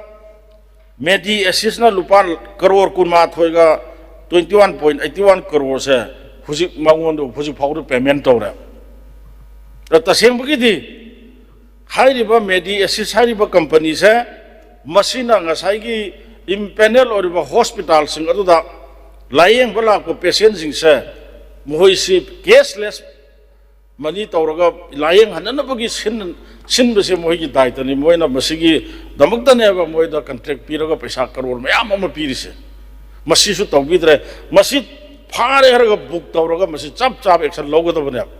ꯃꯦꯗꯤ ꯑꯦꯁꯤꯁꯅ ꯂꯨꯄꯥ crore ꯀꯨꯟꯃꯥꯊꯣꯏꯒ, twenty one point eighty one ꯀꯔꯣꯔꯁꯦ ꯍꯧꯖꯤꯛ ꯃꯉꯣꯟꯗ ꯍꯧꯖꯤꯛ ꯐꯥꯎꯕꯗ ꯄꯦꯃꯦꯟ ꯇꯧꯔꯦ꯫ ꯑꯗ ꯇꯁꯦꯡꯕꯒꯤꯗꯤ ꯍꯥꯏꯔꯤꯕ ꯃꯦꯗꯤ ꯑꯦꯁꯤꯁ ꯍꯥꯏꯔꯤꯕ ꯀꯝꯄꯅꯤꯁꯦ, ꯃꯁꯤꯅ ꯉꯁꯥꯏꯒꯤ ꯏꯝꯄꯦꯅꯦꯜ ꯑꯣꯏꯔꯤꯕ ꯍꯣꯁꯄꯤꯇꯥꯜꯁꯤꯡ ꯑꯗꯨꯗ ꯂꯥꯌꯦꯡꯕ ꯂꯥꯛꯄ ꯄꯦꯁꯦꯟꯁꯤꯡꯁꯦ, ꯃꯈꯣꯏꯁꯤ ꯀꯦꯁꯂꯦꯁ ꯃꯅꯤ ꯇꯧꯔꯒ ꯂꯥꯏꯌꯦꯡꯍꯟꯅꯅꯕꯒꯤ ꯁꯤꯟ-, ꯁꯤꯟꯕꯁꯦ ꯃꯣꯏꯒꯤ ꯗꯥꯏꯇꯅꯤ꯫ ꯃꯣꯏꯅ ꯃꯁꯤꯒꯤꯗꯃꯛꯇꯅꯦꯕ ꯃꯣꯏꯗ ꯀꯟꯇ꯭ꯔꯦꯛ ꯄꯤꯔꯒ ꯄꯩꯁꯥ ꯀꯔꯣꯔ ꯃꯌꯥꯝ ꯑꯃ ꯄꯤꯔꯤꯁꯦ꯫ ꯃꯁꯤꯁꯨ ꯇꯧꯕꯤꯗ꯭ꯔꯦ꯫ ꯃꯁꯤ ꯐꯥꯔꯦ ꯍꯥꯏꯔꯒ ꯕꯨꯛ ꯇꯧꯔꯒ ꯃꯁꯤ ꯆꯞ ꯆꯥꯕ ꯑꯦꯛꯁꯟ ꯂꯧꯒꯗꯕꯅꯦꯕ꯫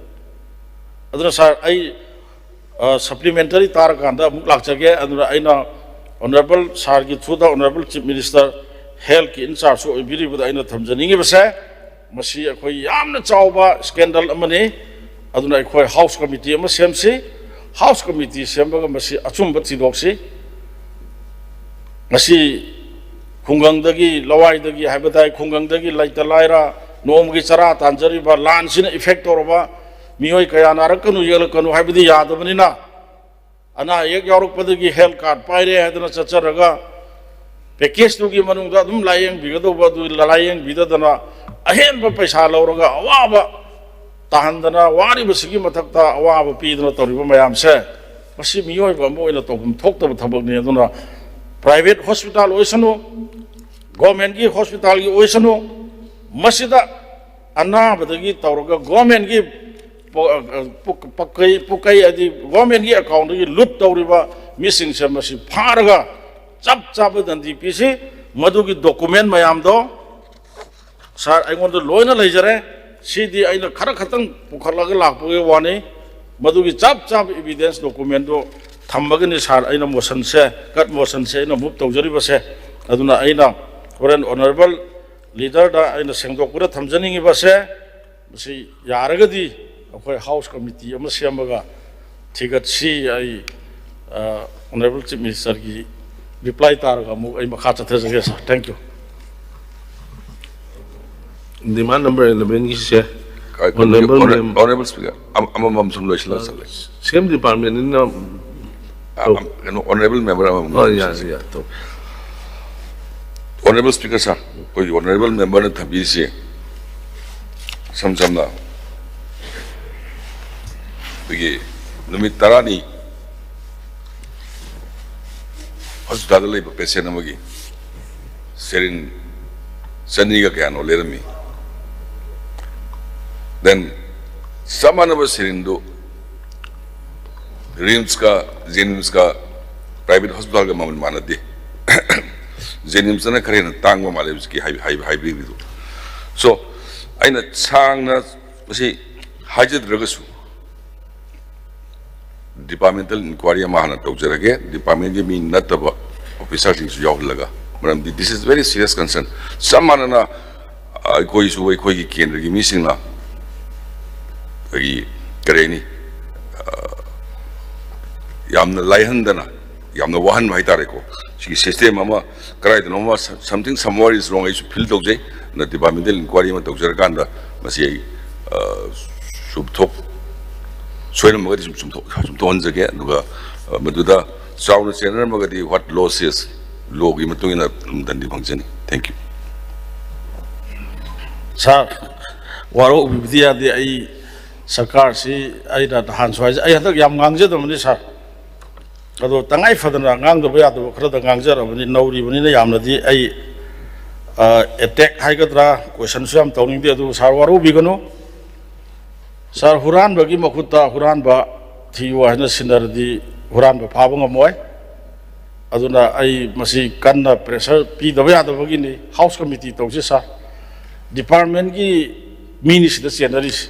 ꯑꯗꯨꯅ ꯁꯥꯔ, ꯑꯩ, ꯑ, ꯁꯄ꯭ꯂꯤꯃꯦꯟꯇꯔꯤ ꯇꯥꯔꯀꯥꯟꯗ ꯑꯃꯨꯛ ꯂꯥꯛꯆꯒꯦ꯫ ꯑꯗꯨꯅ ꯑꯩꯅ ꯑꯣꯅꯔꯦꯕꯜ ꯁꯥꯔꯒꯤ ꯊ꯭ꯔꯨꯗ ꯑꯣꯅꯔꯦꯕꯜ ꯆꯤꯐ ꯃꯤꯅꯤꯁꯇꯔ, ꯍꯦꯜꯊꯀꯤ ꯏꯟꯆꯥꯔꯖꯁꯨ ꯑꯣꯏꯕꯤꯔꯤꯕꯗ ꯑꯩꯅ ꯊꯝꯖꯅꯤꯡꯉꯤꯕꯁꯦ, ꯃꯁꯤ ꯑꯩꯈꯣꯏ ꯌꯥꯝꯅ ꯆꯥꯎꯕ ꯁ꯭ꯀꯦꯟꯗꯜ ꯑꯃꯅꯤ꯫ ꯑꯗꯨꯅ ꯑꯩꯈꯣꯏ ꯍꯥꯎꯁ ꯀꯃꯤꯇꯤ ꯑꯃ ꯁꯦꯝꯁꯤ꯫ ꯍꯥꯎꯁ ꯀꯃꯤꯇꯤ ꯁꯦꯝꯃꯒ ꯃꯁꯤ ꯑꯆꯨꯝꯕ ꯊꯤꯗꯣꯛꯁꯤ꯫ ꯉꯁꯤ ꯈꯨꯡꯒꯪꯗꯒꯤ, ꯂꯋꯥꯏꯗꯒꯤ ꯍꯥꯏꯕ ꯇꯥꯏ, ꯈꯨꯡꯒꯪꯗꯒꯤ ꯂꯩꯇ ꯂꯥꯏꯔ, ꯅꯣꯡꯃꯒꯤ ꯆꯔꯥ ꯇꯥꯟꯖꯔꯤꯕ, ꯂꯥꯟꯁꯤꯅ ꯏꯐꯦꯛ ꯇꯧꯔꯕ ꯃꯤꯑꯣꯏ ꯀꯌꯥ ꯅꯥꯔꯛꯀꯅꯨ ꯌꯦꯛꯂꯛꯀꯅꯨ ꯍꯥꯏꯕꯗꯤ ꯌꯥꯗꯕꯅꯤꯅ, ꯑꯅꯥ ꯑꯌꯦꯛ ꯌꯥꯎꯔꯛꯄꯗꯒꯤ ꯍꯦꯜꯊ ꯀꯥꯔꯗ ꯄꯥꯏꯔꯦ ꯍꯥꯏꯗꯅ ꯆꯠꯆꯔꯒ ꯄꯦꯀꯦꯖꯇꯨꯒꯤ ꯃꯅꯨꯡꯗ ꯑꯗꯨꯝ ꯂꯥꯏꯌꯦꯡꯕꯤꯒꯗꯧꯕ ꯑꯗꯨ ꯂꯥꯏꯌꯦꯡꯕꯤꯗꯗꯅ ꯑꯍꯦꯟꯕ ꯄꯩꯁꯥ ꯂꯧꯔꯒ ꯑꯋꯥꯕ ꯇꯥꯍꯟꯗꯅ ꯋꯥꯔꯤꯕꯁꯤꯒꯤ ꯃꯊꯛꯇ ꯑꯋꯥꯕ ꯄꯤꯗꯅ ꯇꯧꯔꯤꯕ ꯃꯌꯥꯝꯁꯦ, ꯃꯁꯤ ꯃꯤꯑꯣꯏꯕ ꯑꯃ ꯑꯣꯏꯅ ꯇꯧꯐꯝ ꯊꯣꯛꯇꯕ ꯊꯕꯛꯅꯤ꯫ ꯑꯗꯨꯅ ꯄ꯭ꯔꯥꯏꯚꯦꯠ ꯍꯣꯁꯄꯤꯇꯥꯜ ꯑꯣꯏꯁꯅꯨ, ꯒꯣꯔꯃꯦꯟꯒꯤ ꯍꯣꯁꯄꯤꯇꯥꯜꯒꯤ ꯑꯣꯏꯁꯅꯨ, ꯃꯁꯤꯗ ꯑꯅꯥꯕꯗꯒꯤ ꯇꯧꯔꯒ ꯒꯣꯔꯃꯦꯟꯒꯤ ꯄꯣ-, ꯄꯨ-, ꯄꯨꯀꯩ, ꯄꯨꯀꯩ ꯍꯥꯏꯗꯤ ꯒꯣꯔꯃꯦꯟꯒꯤ ꯑꯦꯀꯥꯎꯟꯗꯒꯤ ꯂꯨꯠ ꯇꯧꯔꯤꯕ ꯃꯤꯁꯤꯡꯁꯦ ꯃꯁꯤ ꯐꯥꯔꯒ ꯆꯞ ꯆꯥꯕ ꯗꯟꯗꯤ ꯄꯤꯁꯤ꯫ ꯃꯗꯨꯒꯤ ꯗꯣꯀꯨꯃꯦꯟ ꯃꯌꯥꯝꯗꯣ ꯁꯥꯔ, ꯑꯩꯉꯣꯟꯗ ꯂꯣꯏꯅ ꯂꯩꯖꯔꯦ꯫ ꯁꯤꯗꯤ ꯑꯩꯅ ꯈꯔ ꯈꯛꯇꯪ ꯄꯨꯈꯠꯂꯒ ꯂꯥꯛꯄꯒꯤ ꯋꯥꯅꯤ꯫ ꯃꯗꯨꯒꯤ ꯆꯞ ꯆꯥꯕ ꯏꯕꯤꯗꯦꯟꯁ ꯗꯣꯀꯨꯃꯦꯟꯗꯨ ꯊꯝꯃꯒꯅꯤ ꯁꯥꯔ, ꯑꯩꯅ ꯃꯣꯁꯟꯁꯦ, ꯀꯠ ꯃꯣꯁꯟꯁꯦ ꯑꯩꯅ ꯃꯨꯚ ꯇꯧꯖꯔꯤꯕꯁꯦ꯫ ꯑꯗꯨꯅ ꯑꯩꯅ ꯍꯣꯔꯦꯟ ꯑꯣꯅꯔꯦꯕꯜ ꯂꯤꯗꯔꯗ ꯑꯩꯅ ꯁꯦꯡꯗꯣꯛꯄꯗ ꯊꯝꯖꯅꯤꯡꯉꯤꯕꯁꯦ, ꯃꯁꯤ ꯌꯥꯔꯒꯗꯤ ꯑꯩꯈꯣꯏ ꯍꯥꯎꯁ ꯀꯃꯤꯇꯤ ꯑꯃ ꯁꯦꯝꯃꯒ ꯊꯤꯒꯠꯁꯤ꯫ ꯑꯩ, ꯑ, ꯑꯣꯅꯔꯦꯕꯜ ꯆꯤꯐ ꯃꯤꯅꯤꯁꯇꯔꯒꯤ ꯔꯤꯄ꯭ꯂꯥꯏ ꯇꯥꯔꯒ ꯑꯃꯨꯛ ꯑꯩ ꯃꯈꯥ ꯆꯠꯊꯖꯒꯦ ꯁꯥꯔ꯫ Thank you꯫ Demand number eleven ꯒꯤꯁꯦ, ꯑ, ꯀꯩꯅꯣꯒꯤ, Honorable honour-, Mem-, honourable speaker, ꯑꯃ-, ꯑꯃꯃꯝ ꯁꯨꯝ ꯂꯣꯏꯁꯤꯜꯂꯒ ꯆꯠꯂꯒꯦ꯫ ꯁꯦꯝ ꯗꯤꯄꯥꯔꯠꯃꯦꯟꯅꯤꯅ ꯑ, ꯇꯧ-, ꯑꯝ-, ꯀꯩꯅꯣ, ꯑꯣꯅꯔꯦꯕꯜ ꯃꯦꯝꯕꯔ ꯑꯃꯃꯝ ꯑꯣ, ꯂꯣꯏꯁꯤꯜꯂꯁꯤ꯫ ꯌꯥꯔꯦ, ꯌꯥꯔꯦ, ꯇꯧ꯫ ꯑꯣꯅꯔꯦꯕꯜ ꯁ꯭ꯄꯤꯀꯔ ꯁꯥꯔ, ꯑꯩꯈꯣꯏꯒꯤ ꯑꯣꯅꯔꯦꯕꯜ ꯃꯦꯝꯕꯔꯅ ꯊꯝꯕꯤꯔꯤꯁꯤ ꯏꯁꯝ ꯁꯝꯅ ꯑꯩꯈꯣꯏꯒꯤ ꯅꯨꯃꯤꯠ ꯇꯔꯥꯅꯤ ꯍꯣꯁꯄꯤꯇꯥꯜꯗ ꯂꯩꯕ ꯄꯦꯁꯦꯟ ꯑꯃꯒꯤ ꯁꯦꯔꯤꯟ ꯆꯅꯤꯒ ꯀꯌꯥꯅꯣ ꯂꯩꯔꯝꯃꯤ꯫ Then ꯆꯞ ꯃꯥꯟꯅꯕ ꯁꯤꯔꯤꯟꯗꯨ ꯔꯤꯝꯁꯀ ꯖꯦꯅꯤꯝꯁꯀ ꯄ꯭ꯔꯥꯏꯚꯦꯠ ꯍꯣꯁꯄꯤꯇꯥꯜꯒ ꯃꯃꯜ ꯃꯥꯟꯅꯗꯦ꯫ ꯖꯦꯅꯤꯝꯁꯇꯅ ꯈꯔ ꯍꯦꯟꯅ ꯇꯥꯡꯕ ꯃꯥꯜꯂꯦ ꯍꯧꯖꯤꯛꯀꯤ ꯍꯥꯏ- ꯍꯥꯏ- ꯍꯥꯏꯕꯤꯔꯤꯗꯨ꯫ ꯁꯣ, ꯑꯩꯅ ꯁꯥꯡꯅ ꯃꯁꯤ ꯍꯥꯏꯖꯗ꯭ꯔꯒꯁꯨ, ꯗꯤꯄꯥꯔꯠꯃꯦꯟꯇꯦꯜ ꯏꯟꯀ꯭ꯋꯥꯏꯔꯤ ꯑꯃ ꯍꯥꯟꯅ ꯇꯧꯖꯔꯒꯦ, ꯗꯤꯄꯥꯔꯠꯃꯦꯟꯒꯤ ꯃꯤ ꯅꯠꯇꯕ ꯑꯣꯐꯤꯁꯥꯔꯁꯤꯡꯁꯨ ꯌꯥꯎꯍꯜꯂꯒ, ꯃꯔꯝꯗꯤ this is very serious concern꯫ ꯆꯞ ꯃꯥꯟꯅꯅ ꯑꯩꯈꯣꯏꯁꯨ, ꯑꯩꯈꯣꯏꯒꯤ ꯀꯦꯟꯗ꯭ꯔꯒꯤ ꯃꯤꯁꯤꯡꯅ ꯑꯩꯈꯣꯏꯒꯤ, ꯀꯔꯤ ꯍꯥꯏꯅꯤ, ꯌꯥꯝꯅ ꯂꯥꯏꯍꯟꯗꯅ, ꯌꯥꯝꯅ ꯋꯥꯍꯟꯕ ꯍꯥꯏꯇꯥꯔꯦꯀꯣ꯫ ꯁꯤꯒꯤ ꯁꯤꯁꯇꯦꯝ ꯑꯃ ꯀꯗꯥꯏꯗꯅꯣꯃ, something somewhere is wrong, ꯑꯩꯁꯨ ꯐꯤꯜ ꯇꯧꯖꯩ꯫ ꯑꯗꯨꯅ ꯗꯤꯄꯥꯔꯠꯃꯦꯟꯇꯦꯜ ꯏꯟꯀ꯭ꯋꯥꯏꯔꯤ ꯑꯃ ꯇꯧꯖꯔꯀꯥꯟꯗ ꯃꯁꯤ ꯑꯩ, ꯑ, ꯆꯨꯝꯊꯣꯛ-, ꯁꯣꯏꯔꯝꯃꯒꯗꯤ ꯁꯨꯝ ꯆꯨꯝꯊꯣꯛ-, ꯆꯨꯝꯊꯣꯛꯍꯟꯖꯒꯦ꯫ ꯑꯗꯨꯒ, ꯑ, ꯃꯗꯨꯗ ꯆꯥꯎꯅ ꯆꯦꯟꯅꯔꯝꯃꯒꯗꯤ what law says, ꯂꯣꯒꯤ ꯃꯇꯨꯡ ꯏꯟꯅ ꯑꯗꯨꯝ ꯗꯟꯗꯤ ꯐꯪꯖꯅꯤ꯫ Thank you꯫ ꯁꯥꯔ, ꯋꯥꯔꯧꯕꯤꯕꯗꯤ ꯌꯥꯗꯦ꯫ ꯑꯩ ꯁꯔꯀꯥꯔꯁꯤ, ꯑꯩꯅ ꯅꯍꯥꯟꯁꯨ ꯍꯥꯏꯖꯩ, ꯑꯩ ꯍꯟꯗꯛ ꯌꯥꯝ ꯉꯥꯡꯖꯗꯕꯅꯤ ꯁꯥꯔ, ꯑꯗꯣ ꯇꯉꯥꯏ ꯐꯗꯅ ꯉꯥꯡꯗꯕ ꯌꯥꯗꯕ ꯈꯔꯗ ꯉꯥꯡꯖꯔꯕꯅꯤ꯫ ꯅꯧꯔꯤꯕꯅꯤꯅ ꯌꯥꯝꯅꯗꯤ ꯑꯩ, ꯑ, ꯑꯦꯇꯦꯛ ꯍꯥꯏꯒꯗ꯭ꯔꯥ, ꯀꯣꯏꯁꯟꯁꯨ ꯌꯥꯝ ꯇꯧꯅꯤꯡꯗꯦ, ꯑꯗꯨꯕꯨ ꯁꯥꯔ ꯋꯥꯔꯧꯕꯤꯒꯅꯨ꯫ ꯁꯥꯔ, ꯍꯨꯔꯥꯟꯕꯒꯤ ꯃꯈꯨꯠꯇ ꯍꯨꯔꯥꯟꯕ ꯊꯤꯌꯨ ꯍꯥꯏꯅ ꯁꯤꯟꯅꯔꯗꯤ ꯍꯨꯔꯥꯟꯕ ꯐꯥꯕ ꯉꯝꯃꯣꯏ꯫ ꯑꯗꯨꯅ ꯑꯩ ꯃꯁꯤ ꯀꯟꯅ ꯄ꯭ꯔꯦꯁꯔ ꯄꯤꯗꯕ ꯌꯥꯗꯕꯒꯤꯅꯤ꯫ ꯍꯥꯎꯁ ꯀꯃꯤꯇꯤ ꯇꯧꯁꯤ ꯁꯥꯔ꯫ ꯗꯤꯄꯥꯔꯠꯃꯦꯟꯒꯤ ꯃꯤꯅꯤ ꯁꯤꯗ ꯆꯦꯟꯅꯔꯤꯁꯤ꯫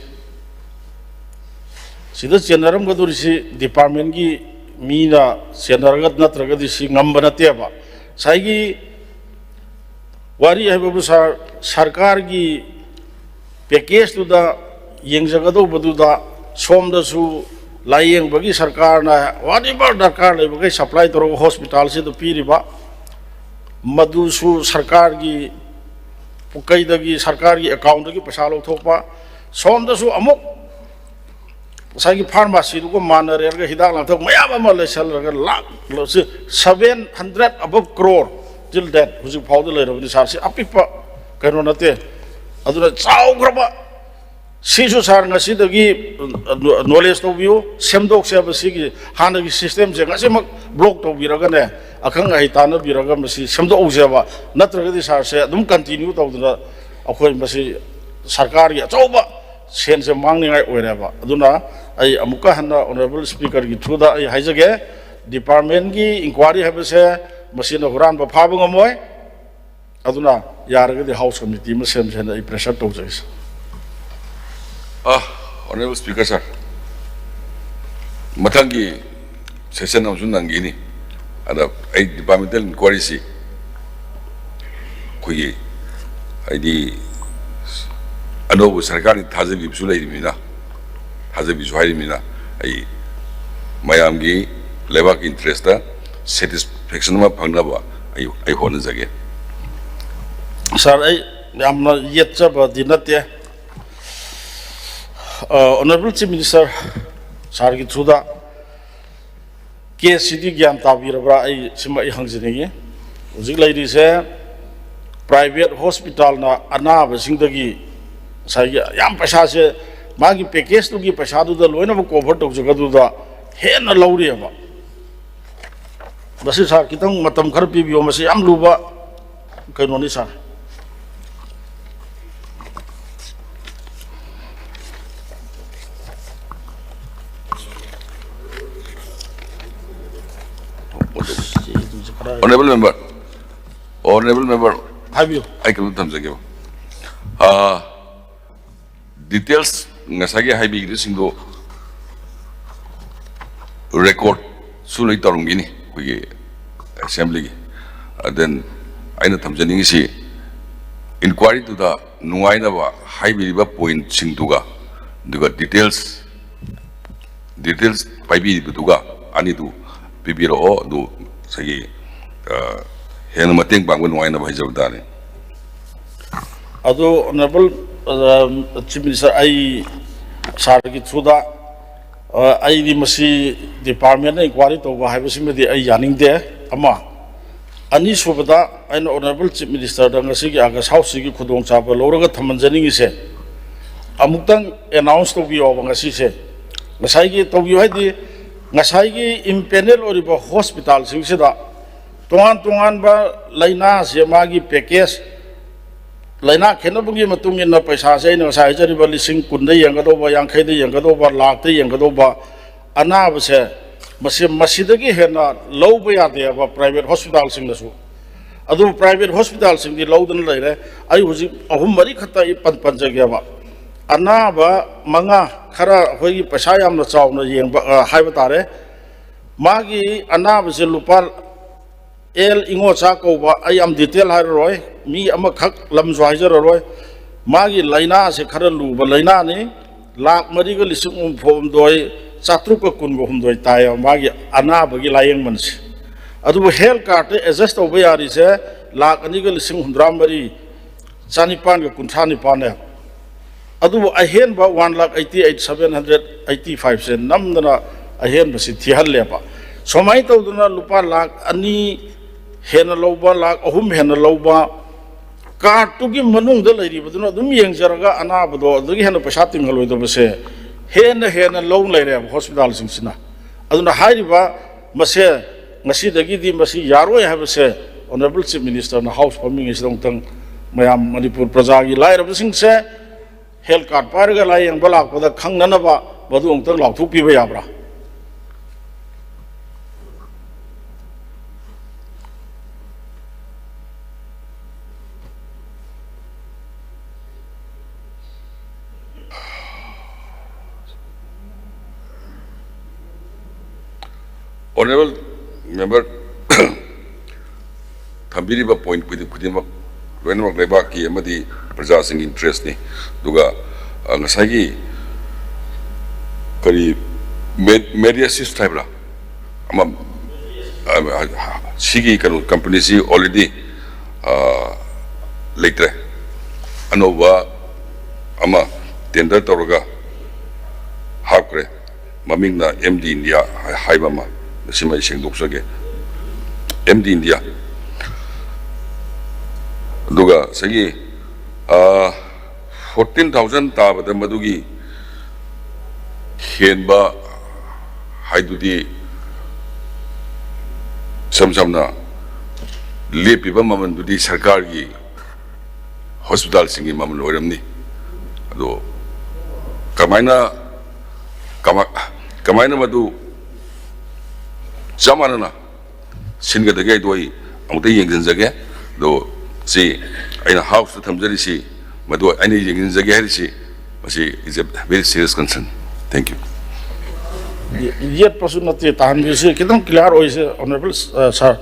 ꯁꯤꯗ ꯆꯦꯟꯅꯔꯝꯒꯗꯧꯔꯤꯁꯤ ꯗꯤꯄꯥꯔꯠꯃꯦꯟꯒꯤ ꯃꯤꯅ ꯆꯦꯟꯅꯔꯒ ꯅꯠꯇ꯭ꯔꯒꯗꯤ ꯁꯤ ꯉꯝꯕ ꯅꯠꯇꯦꯕ꯫ ꯉꯁꯥꯏꯒꯤ ꯋꯥꯔꯤ ꯍꯥꯏꯕꯕꯨ ꯁꯥꯔ, ꯁꯔꯀꯥꯔꯒꯤ ꯄꯦꯀꯦꯖꯇꯨꯗ ꯌꯦꯡꯖꯒꯗꯧꯕꯗꯨꯗ ꯁꯣꯝꯗꯁꯨ ꯂꯥꯏꯌꯦꯡꯕꯒꯤ ꯁꯔꯀꯥꯔꯅ whatever ꯗꯔꯀꯥꯔ ꯂꯩꯕꯈꯩ ꯁꯄ꯭ꯂꯥꯏ ꯇꯧꯔꯒ ꯍꯣꯁꯄꯤꯇꯥꯜꯁꯤꯗ ꯄꯤꯔꯤꯕ, ꯃꯗꯨꯁꯨ ꯁꯔꯀꯥꯔꯒꯤ ꯄꯨꯀꯩꯗꯒꯤ, ꯁꯔꯀꯥꯔꯒꯤ ꯑꯦꯀꯥꯎꯟꯗꯒꯤ ꯄꯩꯁꯥ ꯂꯧꯊꯣꯛꯄ, ꯁꯣꯝꯗꯁꯨ ꯑꯃꯨꯛ ꯉꯁꯥꯏꯒꯤ ꯐꯥꯔꯃꯥꯁꯤꯗꯨꯒ ꯃꯥꯟꯅꯔꯦꯔꯒ ꯍꯤꯗꯥꯛ ꯂꯥꯡꯊꯛ ꯃꯌꯥꯝ ꯑꯃ ꯂꯩꯁꯜꯂꯒ ꯂꯥꯛ, seven hundred above crore till date ꯍꯧꯖꯤꯛ ꯐꯥꯎꯗ ꯂꯩꯔꯕꯅꯤ ꯁꯥꯔ꯫ ꯁꯤ ꯑꯄꯤꯛꯄ ꯀꯩꯅꯣ ꯅꯠꯇꯦ꯫ ꯑꯗꯨꯅ ꯆꯥꯎꯈ꯭ꯔꯕ, ꯁꯤꯁꯨ ꯁꯥꯔ ꯉꯁꯤꯗꯒꯤ ꯅꯣꯂꯦꯖ ꯇꯧꯕꯤꯌꯨ, ꯁꯦꯝꯗꯣꯛꯁꯦ ꯍꯥꯏꯕ꯫ ꯁꯤꯒꯤ ꯍꯥꯟꯅꯒꯤ ꯁꯤꯁꯇꯦꯝꯁꯦ ꯉꯁꯤꯃꯛ ꯕ꯭ꯂꯣꯛ ꯇꯧꯕꯤꯔꯒꯅꯦ, ꯑꯈꯪ ꯑꯍꯩ ꯇꯥꯟꯅꯕꯤꯔꯒ ꯃꯁꯤ ꯁꯦꯝꯗꯣꯛꯍꯧꯁꯦꯕ꯫ ꯅꯠꯇ꯭ꯔꯒꯗꯤ ꯁꯥꯔꯁꯦ ꯑꯗꯨꯝ ꯀꯟꯇꯤꯅ꯭ꯌꯨ ꯇꯧꯗꯅ ꯑꯩꯈꯣꯏ ꯃꯁꯤ ꯁꯔꯀꯥꯔꯒꯤ ꯑꯆꯧꯕ ꯁꯦꯟꯁꯦ ꯃꯥꯡꯅꯤꯡꯉꯥꯏ ꯑꯣꯏꯔꯦꯕ꯫ ꯑꯗꯨꯅ ꯑꯩ ꯑꯃꯨꯛꯀ ꯍꯟꯅ Honourable Speakerꯒꯤ throughꯗ ꯑꯩ ꯍꯥꯏꯖꯒꯦ, departmentꯀꯤ inquiry ꯍꯥꯏꯕꯁꯦ ꯃꯁꯤꯅ ꯍꯨꯔꯥꯟꯕ ꯐꯥꯕ ꯉꯝꯃꯣꯏ꯫ ꯑꯗꯨꯅ ꯌꯥꯔꯒꯗꯤ House Committee ꯑꯃ ꯁꯦꯝꯁꯦꯅ ꯑꯩ pressure ꯇꯧꯖꯒꯦ, sir꯫ ꯑ, Honourable Speaker, sir, ꯃꯊꯪꯒꯤ session ꯑꯃꯁꯨ ꯅꯪꯈꯤꯅꯤ꯫ ꯑꯗ ꯑꯩ departmental inquiryꯁꯤ ꯑꯩꯈꯣꯏꯒꯤ, ꯍꯥꯏꯗꯤ, ꯑꯅꯧꯕ ꯁꯔꯀꯥꯔꯅꯤ ꯊꯥꯖꯕꯤꯕꯁꯨ ꯂꯩꯔꯤꯕꯅꯤꯅ, ꯊꯥꯖꯕꯤꯁꯨ ꯍꯥꯏꯔꯤꯕꯅꯤꯅ, ꯑꯩ ꯃꯌꯥꯝꯒꯤ, ꯂꯩꯕꯥꯛꯀꯤ interestꯇ satisfaction ꯑꯃ ꯐꯪꯅꯕ ꯑꯩ, ꯑꯩ ꯍꯣꯠꯅꯖꯒꯦ꯫ Sir, ꯑꯩ ꯌꯥꯝꯅ ꯌꯦꯠꯆꯕꯗꯤ ꯅꯠꯇꯦ꯫ ꯑ, Honourable Chief Minister, sirꯒꯤ throughꯗ caseꯁꯤꯗꯤ ꯒ꯭ꯌꯥꯟ ꯇꯥꯕꯤꯔꯕ꯭ꯔꯥ? ꯑꯩ ꯁꯤꯃ ꯑꯩ ꯍꯪꯖꯅꯤꯡꯉꯤ꯫ ꯍꯧꯖꯤꯛ ꯂꯩꯔꯤꯁꯦ private hospitalꯅ ꯑꯅꯥꯕꯁꯤꯡꯗꯒꯤ ꯉꯁꯥꯏꯒꯤ ꯌꯥꯝ ꯄꯩꯁꯥꯁꯦ ꯃꯥꯒꯤ packageꯇꯨꯒꯤ ꯄꯩꯁꯥꯗꯨꯗ ꯂꯣꯏꯅꯃꯛ cover ꯇꯧꯖꯒꯗꯨꯗ ꯍꯦꯟꯅ ꯂꯧꯔꯤꯑꯕ꯫ ꯃꯁꯤ sir ꯈꯤꯇꯪ ꯃꯇꯝ ꯈꯔ ꯄꯤꯕꯤꯌꯣ, ꯃꯁꯤ ꯌꯥꯝ ꯂꯨꯕ ꯀꯩꯅꯣꯅꯤ sir꯫ Honourable Member, Honourable Member, ꯍꯥꯏꯕꯤꯌꯨ꯫ ꯑꯩ ꯀꯩꯅꯣ ꯊꯝꯖꯒꯦꯕ꯫ ꯑꯥ, details ꯉꯁꯥꯏꯒꯤ ꯍꯥꯏꯕꯤꯈꯤꯕꯁꯤꯡꯗꯣ recordꯁꯨ ꯂꯣꯏ ꯇꯧꯔꯝꯈꯤꯅꯤ ꯑꯩꯈꯣꯏꯒꯤ assemblyꯒꯤ꯫ Then ꯑꯩꯅ ꯊꯝꯖꯅꯤꯡꯉꯤꯁꯤ, inquiryꯗꯨꯗ ꯅꯨꯡꯉꯥꯏꯅꯕ ꯍꯥꯏꯕꯤꯔꯤꯕ pointꯁꯤꯡꯗꯨꯒ, ꯑꯗꯨꯒ details, details ꯄꯥꯏꯕꯤꯔꯤꯕꯗꯨꯒ ꯑꯅꯤꯗꯨ ꯄꯤꯕꯤꯔꯛꯑꯣ꯫ ꯑꯗꯨ ꯉꯁꯥꯏꯒꯤ, ꯑ, ꯍꯦꯟꯅ ꯃꯇꯦꯡ ꯄꯥꯡꯕ ꯅꯨꯡꯉꯥꯏꯅꯕ ꯍꯥꯏꯖꯕ ꯇꯥꯔꯦ꯫ ꯑꯗꯨ Honourable, ꯑ, Chief Minister, ꯑꯩ sirꯒꯤ throughꯗ, ꯑ, ꯑꯩꯗꯤ ꯃꯁꯤ departmentꯅ inquiry ꯇꯧꯕ ꯍꯥꯏꯕꯁꯤꯃꯗꯤ ꯑꯩ ꯌꯥꯅꯤꯡꯗꯦ, ꯑꯃ꯫ ꯑꯅꯤꯁꯨꯕꯗ, ꯑꯩꯅ Honourable Chief Ministerꯗ ꯉꯁꯤꯒꯤ August Houseꯁꯤꯒꯤ ꯈꯨꯗꯣꯡꯆꯥꯕ ꯂꯧꯔꯒ ꯊꯝꯍꯟꯖꯅꯤꯡꯉꯤꯁꯦ, ꯑꯃꯨꯛꯇꯪ announce ꯇꯧꯕꯤꯌꯣꯕ ꯉꯁꯤꯁꯦ꯫ ꯉꯁꯥꯏꯒꯤ ꯇꯧꯕꯤꯌꯨ ꯍꯥꯏꯗꯤ, ꯉꯁꯥꯏꯒꯤ impanel ꯑꯣꯏꯔꯤꯕ hospitalꯁꯤꯡꯁꯤꯗ ꯇꯣꯉꯥꯟ ꯇꯣꯉꯥꯟꯕ ꯂꯥꯏꯅꯥꯁꯦ ꯃꯥꯒꯤ package ꯂꯥꯏꯅꯥ ꯈꯦꯠꯅꯕꯒꯤ ꯃꯇꯨꯡ ꯏꯟꯅ ꯄꯩꯁꯥꯁꯦ ꯑꯩꯅ ꯉꯁꯥꯏ ꯍꯥꯏꯖꯔꯤꯕ ꯂꯤꯁꯤꯡ ꯀꯨꯟꯗ ꯌꯦꯡꯒꯗꯧꯕ, ꯌꯥꯡꯈꯩꯗ ꯌꯦꯡꯒꯗꯧꯕ, ꯂꯥꯛꯇ ꯌꯦꯡꯒꯗꯧꯕ ꯑꯅꯥꯕꯁꯦ, ꯃꯁꯤ, ꯃꯁꯤꯗꯒꯤ ꯍꯦꯟꯅ ꯂꯧꯕ ꯌꯥꯗꯦꯕ private hospitalꯁꯤꯡꯅꯁꯨ꯫ ꯑꯗꯨꯕꯨ private hospitalꯁꯤꯡꯗꯤ ꯂꯧꯗꯨꯅ ꯂꯩꯔꯦ꯫ ꯑꯩ ꯍꯧꯖꯤꯛ ꯑꯍꯨꯝ ꯃꯔꯤ ꯈꯛꯇ ꯑꯩ ꯄꯟ-, ꯄꯟꯖꯒꯦꯕ꯫ ꯑꯅꯥꯕ ꯃꯉꯥ ꯈꯔ ꯑꯩꯈꯣꯏꯒꯤ ꯄꯩꯁꯥ ꯌꯥꯝꯅ ꯆꯥꯎꯅ ꯌꯦꯡꯕ, ꯑ, ꯍꯥꯏꯕ ꯇꯥꯔꯦ꯫ ꯃꯥꯒꯤ ꯑꯅꯥꯕꯁꯦ ꯂꯨꯄꯥ ꯑꯦꯜ ꯏꯉꯣꯆꯥ ꯀꯧꯕ, ꯑꯩ ꯌꯥꯝ detail ꯍꯥꯏꯔꯔꯣꯏ, ꯃꯤ ꯑꯃꯈꯛ ꯂꯝꯁꯨ ꯍꯥꯏꯖꯔꯔꯣꯏ꯫ ꯃꯥꯒꯤ ꯂꯥꯏꯅꯥꯁꯦ ꯈꯔ ꯂꯨꯕ ꯂꯥꯏꯅꯥꯅꯤ꯫ ꯂꯥꯛ ꯃꯔꯤꯒ ꯂꯤꯁꯤꯡ ꯍꯨꯝꯐꯨ ꯍꯨꯝꯗꯣꯏ ꯆꯥꯇ꯭ꯔꯨꯛꯀ ꯀꯨꯟꯒ ꯍꯨꯝꯗꯣꯏ ꯇꯥꯏꯌꯦꯕ ꯃꯥꯒꯤ ꯑꯅꯥꯕꯒꯤ ꯂꯥꯏꯌꯦꯡꯃꯟꯁꯦ꯫ ꯑꯗꯨꯕꯨ health cardꯇ adjust ꯇꯧꯕ ꯌꯥꯔꯤꯁꯦ ꯂꯥꯛ ꯑꯅꯤꯒ ꯂꯤꯁꯤꯡ ꯍꯨꯝꯗ꯭ꯔꯥ ꯃꯔꯤ ꯆꯥꯅꯤꯄꯥꯟꯒ ꯀꯨꯟꯊ꯭ꯔꯥ ꯅꯤꯄꯥꯟꯅꯦꯕ꯫ ꯑꯗꯨꯕꯨ ꯑꯍꯦꯟꯕ one lakh eighty eight seven hundred eighty fiveꯁꯦ ꯅꯝꯗꯅ ꯑꯍꯦꯟꯕꯁꯤ ꯊꯤꯍꯜꯂꯦꯕ꯫ ꯁꯨꯃꯥꯏꯅ ꯇꯧꯗꯅ ꯂꯨꯄꯥ ꯂꯥꯛ ꯑꯅꯤ ꯍꯦꯟꯅ ꯂꯧꯕ, ꯂꯥꯛ ꯑꯍꯨꯝ ꯍꯦꯟꯅ ꯂꯧꯕ, cardꯇꯨꯒꯤ ꯃꯅꯨꯡꯗ ꯂꯩꯔꯤꯕꯗꯨꯅ ꯑꯗꯨꯝ ꯌꯦꯡꯖꯔꯒ ꯑꯅꯥꯕꯗꯣ ꯑꯗꯨꯗꯒꯤ ꯍꯦꯟꯅ ꯄꯩꯁꯥ ꯇꯤꯡꯍꯜꯂꯣꯏꯗꯕꯁꯦ ꯍꯦꯟꯅ ꯍꯦꯟꯅ ꯂꯧ ꯂꯩꯔꯦꯕ hospitalꯁꯤꯡꯁꯤꯅ꯫ ꯑꯗꯨꯅ ꯍꯥꯏꯔꯤꯕ ꯃꯁꯦ ꯉꯁꯤꯗꯒꯤꯗꯤ ꯃꯁꯤ ꯌꯥꯔꯣꯏ ꯍꯥꯏꯕꯁꯦ Honourable Chief Ministerꯅ House ꯐꯝꯃꯤꯉꯩꯁꯤꯗ ꯑꯃꯨꯛꯇꯪ ꯃꯌꯥꯝ ꯃꯅꯤꯄꯨꯔ ꯄ꯭ꯔꯖꯥꯒꯤ ꯂꯥꯏꯔꯕꯁꯤꯡꯁꯦ health card ꯄꯥꯏꯔꯒ ꯂꯥꯏꯌꯦꯡꯕ ꯂꯥꯛꯄꯗ ꯈꯪꯅꯅꯕ ꯃꯗꯨ ꯑꯃꯨꯛꯇꯪ ꯂꯥꯎꯊꯣꯛꯄꯤꯕ ꯌꯥꯕ꯭ꯔꯥ? Honourable Member ꯊꯝꯕꯤꯔꯤꯕ point ꯈꯨꯗꯤꯡ-, ꯈꯨꯗꯤꯡꯃꯛ ꯂꯣꯏꯅꯃꯛ ꯂꯩꯕꯥꯛꯀꯤ ꯑꯃꯗꯤ ꯄ꯭ꯔꯖꯥꯁꯤꯡꯒꯤ interestꯅꯤ꯫ ꯑꯗꯨꯒ, ꯑ, ꯉꯁꯥꯏꯒꯤ ꯀꯔꯤ, ꯃꯦ-, Mediassist ꯍꯥꯏꯕ꯭ꯔꯥ? ꯑꯃ, ꯑ, ꯁꯤꯒꯤ ꯀꯩꯅꯣ companyꯁꯤ already, ꯑ, ꯂꯩꯇ꯭ꯔꯦ꯫ ꯑꯅꯧꯕ ꯑꯃ tender ꯇꯧꯔꯒ ꯍꯥꯞꯈ꯭ꯔꯦ꯫ ꯃꯃꯤꯡꯅ M D India ꯍꯥꯏ-, ꯍꯥꯏꯕ ꯑꯃ, ꯃꯁꯤꯃ ꯑꯩ ꯁꯦꯡꯗꯣꯛꯆꯒꯦ꯫ M D India꯫ ꯑꯗꯨꯒ ꯉꯁꯥꯏꯒꯤ, ꯑ, fourteen thousand ꯇꯥꯕꯗ ꯃꯗꯨꯒꯤ ꯍꯦꯟꯕ ꯍꯥꯏꯗꯨꯗꯤ, ꯏꯁꯝ ꯁꯝꯅ, ꯂꯦꯞꯄꯤꯕ ꯃꯃꯜꯗꯨꯗꯤ ꯁꯔꯀꯥꯔꯒꯤ ꯍꯣꯁꯄꯤꯇꯥꯜꯁꯤꯡꯒꯤ ꯃꯃꯜ ꯑꯣꯏꯔꯝꯅꯤ꯫ ꯑꯗꯣ ꯀꯃꯥꯏꯅ, ꯀꯃꯥ-, ꯀꯃꯥꯏꯅ ꯃꯗꯨ ꯆꯞ ꯃꯥꯟꯅꯅ ꯁꯤꯟꯒꯗꯒꯦ ꯍꯥꯏꯗꯣ ꯑꯩ ꯑꯃꯨꯛꯇ ꯌꯦꯡꯁꯤꯟꯖꯒꯦ꯫ ꯑꯗꯣ ꯁꯤ ꯑꯩꯅ ꯍꯥꯎꯁꯇ ꯊꯝꯖꯔꯤꯁꯤ, ꯃꯗꯨ ꯑꯩꯅ ꯌꯦꯡꯁꯤꯟꯖꯒꯦ ꯍꯥꯏꯔꯤꯁꯤ, ꯃꯁꯤ is a very serious concern. Thank you. ꯌꯦꯠꯄꯁꯨ ꯅꯠꯇꯦ, ꯇꯥꯍꯟꯕꯤꯁꯤ ꯈꯤꯇꯪ ꯀ꯭ꯂꯤꯌꯥꯔ ꯑꯣꯏꯁꯦ, ꯑꯣꯅꯔꯦꯕꯜ ꯁꯥꯔ꯫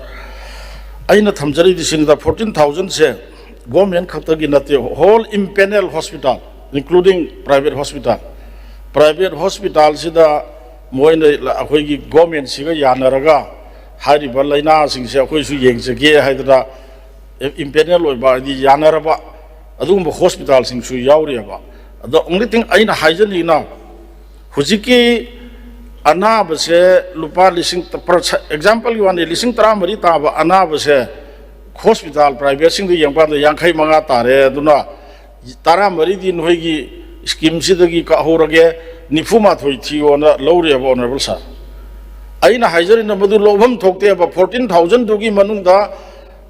ꯑꯩꯅ ꯊꯝꯖꯔꯤꯗꯤ ꯁꯤꯅꯤꯗ, ꯐꯣꯔꯇꯤꯟ ꯊꯥꯎꯖꯟꯁꯦ ꯒꯣꯔꯃꯦꯟ ꯈꯛꯇꯒꯤ ꯅꯠꯇꯦ, whole empanel hospital, including private hospital, private ꯍꯣꯁꯄꯤꯇꯥꯜꯁꯤꯗ ꯃꯣꯏꯅ ꯑꯩꯈꯣꯏꯒꯤ ꯒꯣꯔꯃꯦꯟꯁꯤꯒ ꯌꯥꯅꯔꯒ ꯍꯥꯏꯔꯤꯕ ꯂꯥꯏꯅꯥꯁꯤꯡꯁꯦ ꯑꯩꯈꯣꯏꯁꯨ ꯌꯦꯡꯖꯒꯦ ꯍꯥꯏꯗꯅ ꯏꯝꯄꯦꯅꯦꯜ ꯑꯣꯏꯕ, ꯍꯥꯏꯗꯤ ꯌꯥꯅꯔꯕ ꯑꯗꯨꯒꯨꯝꯕ ꯍꯣꯁꯄꯤꯇꯥꯜꯁꯤꯡꯁꯨ ꯌꯥꯎꯔꯤꯑꯕ꯫ ꯑꯗꯣ ꯑꯣꯡꯂꯤ ꯊꯤꯡ ꯑꯩꯅ ꯍꯥꯏꯖꯅꯤꯡꯉꯤꯅ, ꯍꯧꯖꯤꯛꯀꯤ ꯑꯅꯥꯕꯁꯦ ꯂꯨꯄꯥ ꯂꯤꯁꯤꯡ, ꯑꯦꯛꯖꯥꯝꯄꯜꯒꯤ ꯋꯥꯅꯤ, ꯂꯤꯁꯤꯡ ꯇꯔꯥꯃꯔꯤ ꯇꯥꯕ ꯑꯅꯥꯕꯁꯦ ꯍꯣꯁꯄꯤꯇꯥꯜ ꯄ꯭ꯔꯥꯏꯚꯦꯠꯁꯤꯡꯗ ꯌꯦꯡꯕ ꯀꯥꯟꯗ ꯌꯥꯡꯈꯩ ꯃꯉꯥ ꯇꯥꯔꯦ꯫ ꯑꯗꯨꯅ ꯇꯔꯥꯃꯔꯤꯗꯤ ꯅꯈꯣꯏꯒꯤ ꯁ꯭ꯀꯤꯝꯁꯤꯗꯒꯤ ꯀꯛꯍꯧꯔꯒꯦ, ꯅꯤꯐꯨ ꯃꯥꯊꯣꯏ ꯊꯤꯌꯣꯅ ꯂꯧꯔꯦꯕ, ꯑꯣꯅꯔꯦꯕꯜ ꯁꯥꯔ꯫ ꯑꯩꯅ ꯍꯥꯏꯖꯔꯤꯅ ꯃꯗꯨ ꯂꯧꯐꯝ ꯊꯣꯛꯇꯦꯕ꯫ ꯐꯣꯔꯇꯤꯟ ꯊꯥꯎꯖꯟꯗꯨꯒꯤ ꯃꯅꯨꯡꯗ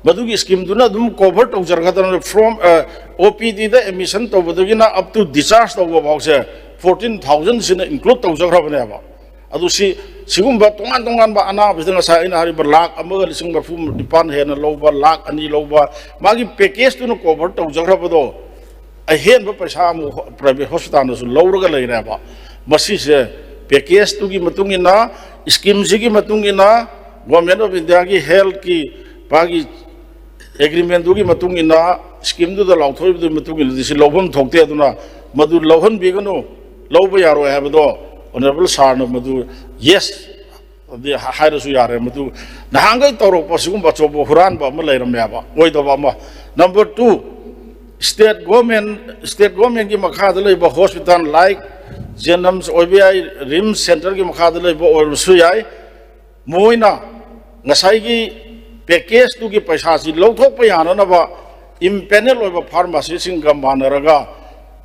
ꯃꯗꯨꯒꯤ ꯁ꯭ꯀꯤꯝꯗꯨꯅ ꯑꯗꯨꯝ ꯀꯣꯚꯔ ꯇꯧꯖꯔꯛꯀꯗꯕꯅꯤ꯫ ꯐ꯭ꯔꯣꯝ ꯑꯣ ꯄꯤ ꯗꯤꯗ ꯑꯦꯗꯃꯤꯁꯟ ꯇꯧꯕꯗꯒꯤꯅ ꯑꯞ ꯇꯨ ꯗꯤꯁꯆꯥꯔꯖ ꯇꯧꯕ ꯐꯥꯎꯁꯦ ꯐꯣꯔꯇꯤꯟ ꯊꯥꯎꯖꯟꯁꯤꯅ ꯏꯟꯀ꯭ꯂꯨꯗ ꯇꯧꯖꯈ꯭ꯔꯕꯅꯦꯕ꯫ ꯑꯗꯨ ꯁꯤ, ꯁꯤꯒꯨꯝꯕ ꯇꯣꯉꯥꯟ ꯇꯣꯉꯥꯟꯕ ꯑꯅꯥꯕꯁꯤꯗ ꯉꯁꯥꯏ ꯑꯩꯅ ꯍꯥꯏꯔꯤꯕ ꯂꯥꯈ ꯑꯃꯒ ꯂꯤꯁꯤꯡ ꯃꯔꯤꯐꯨ ꯅꯤꯄꯥꯟ ꯍꯦꯟꯅ ꯂꯧꯕ, ꯂꯥꯈ ꯑꯅꯤ ꯂꯧꯕ, ꯃꯥꯒꯤ ꯄꯦꯀꯦꯖꯇꯨꯅ ꯀꯣꯚꯔ ꯇꯧꯖꯈ꯭ꯔꯕꯗꯣ ꯑꯍꯦꯟꯕ ꯄꯩꯁꯥ ꯑꯃꯨꯛ ꯄ꯭ꯔꯥꯏꯚꯦꯠ ꯍꯣꯁꯄꯤꯇꯥꯜꯗꯁꯨ ꯂꯧꯔꯒ ꯂꯩꯔꯦꯕ꯫ ꯃꯁꯤꯁꯦ ꯄꯦꯀꯦꯖꯇꯨꯒꯤ ꯃꯇꯨꯡ ꯏꯟꯅ, ꯁ꯭ꯀꯤꯝꯁꯤꯒꯤ ꯃꯇꯨꯡ ꯏꯟꯅ, ꯒꯣꯔꯃꯦꯟ ꯑꯣꯐ ꯏꯟꯗꯤꯌꯥꯒꯤ ꯍꯦꯜꯊꯀꯤ ꯃꯥꯒꯤ ꯑꯦꯒ꯭ꯔꯤꯃꯦꯟꯗꯨꯒꯤ ꯃꯇꯨꯡ ꯏꯟꯅ, ꯁ꯭ꯀꯤꯝꯗꯨꯗ ꯂꯥꯎꯊꯣꯛꯏꯕꯗꯨꯒꯤ ꯃꯇꯨꯡ ꯏꯟꯅꯗꯤ ꯁꯤ ꯂꯧꯐꯝ ꯊꯣꯛꯇꯦ꯫ ꯑꯗꯨꯅ ꯃꯗꯨ ꯂꯧꯍꯟꯕꯤꯒꯅꯨ, ꯂꯧꯕ ꯌꯥꯔꯣꯏ ꯍꯥꯏꯕꯗꯣ ꯑꯣꯅꯔꯦꯕꯜ ꯁꯥꯔꯅ ꯃꯗꯨ ꯌꯦꯁ ꯑꯗꯨꯗꯤ ꯍꯥꯏꯔꯁꯨ ꯌꯥꯔꯦ꯫ ꯃꯗꯨ ꯅꯍꯥꯟꯈꯩ ꯇꯧꯔꯛꯄ ꯁꯤꯒꯨꯝꯕ ꯑꯆꯧꯕ ꯍꯨꯔꯥꯟꯕ ꯑꯃ ꯂꯩꯔꯝꯃꯦꯕ, ꯑꯣꯏꯗꯕ ꯑꯃ꯫ Number two, state government, state ꯒꯣꯔꯃꯦꯟꯒꯤ ꯃꯈꯥꯗ ꯂꯩꯕ ꯍꯣꯁꯄꯤꯇꯥꯜ ꯂꯥꯏꯛ ꯖꯦꯅꯝꯁ ꯑꯣꯏꯕ ꯌꯥꯏ, ꯔꯤꯝꯁ ꯁꯦꯟꯇꯔꯒꯤ ꯃꯈꯥꯗ ꯂꯩꯕ ꯑꯣꯏꯔꯁꯨ ꯌꯥꯏ, ꯃꯣꯏꯅ ꯉꯁꯥꯏꯒꯤ ꯄꯦꯀꯦꯖꯇꯨꯒꯤ ꯄꯩꯁꯥꯁꯤ ꯂꯧꯊꯣꯛꯄ ꯌꯥꯅꯅꯕ ꯏꯝꯄꯦꯅꯦꯜ ꯑꯣꯏꯕ ꯐꯥꯔꯃꯥꯁꯤꯁꯤꯡꯒ ꯃꯥꯟꯅꯔꯒ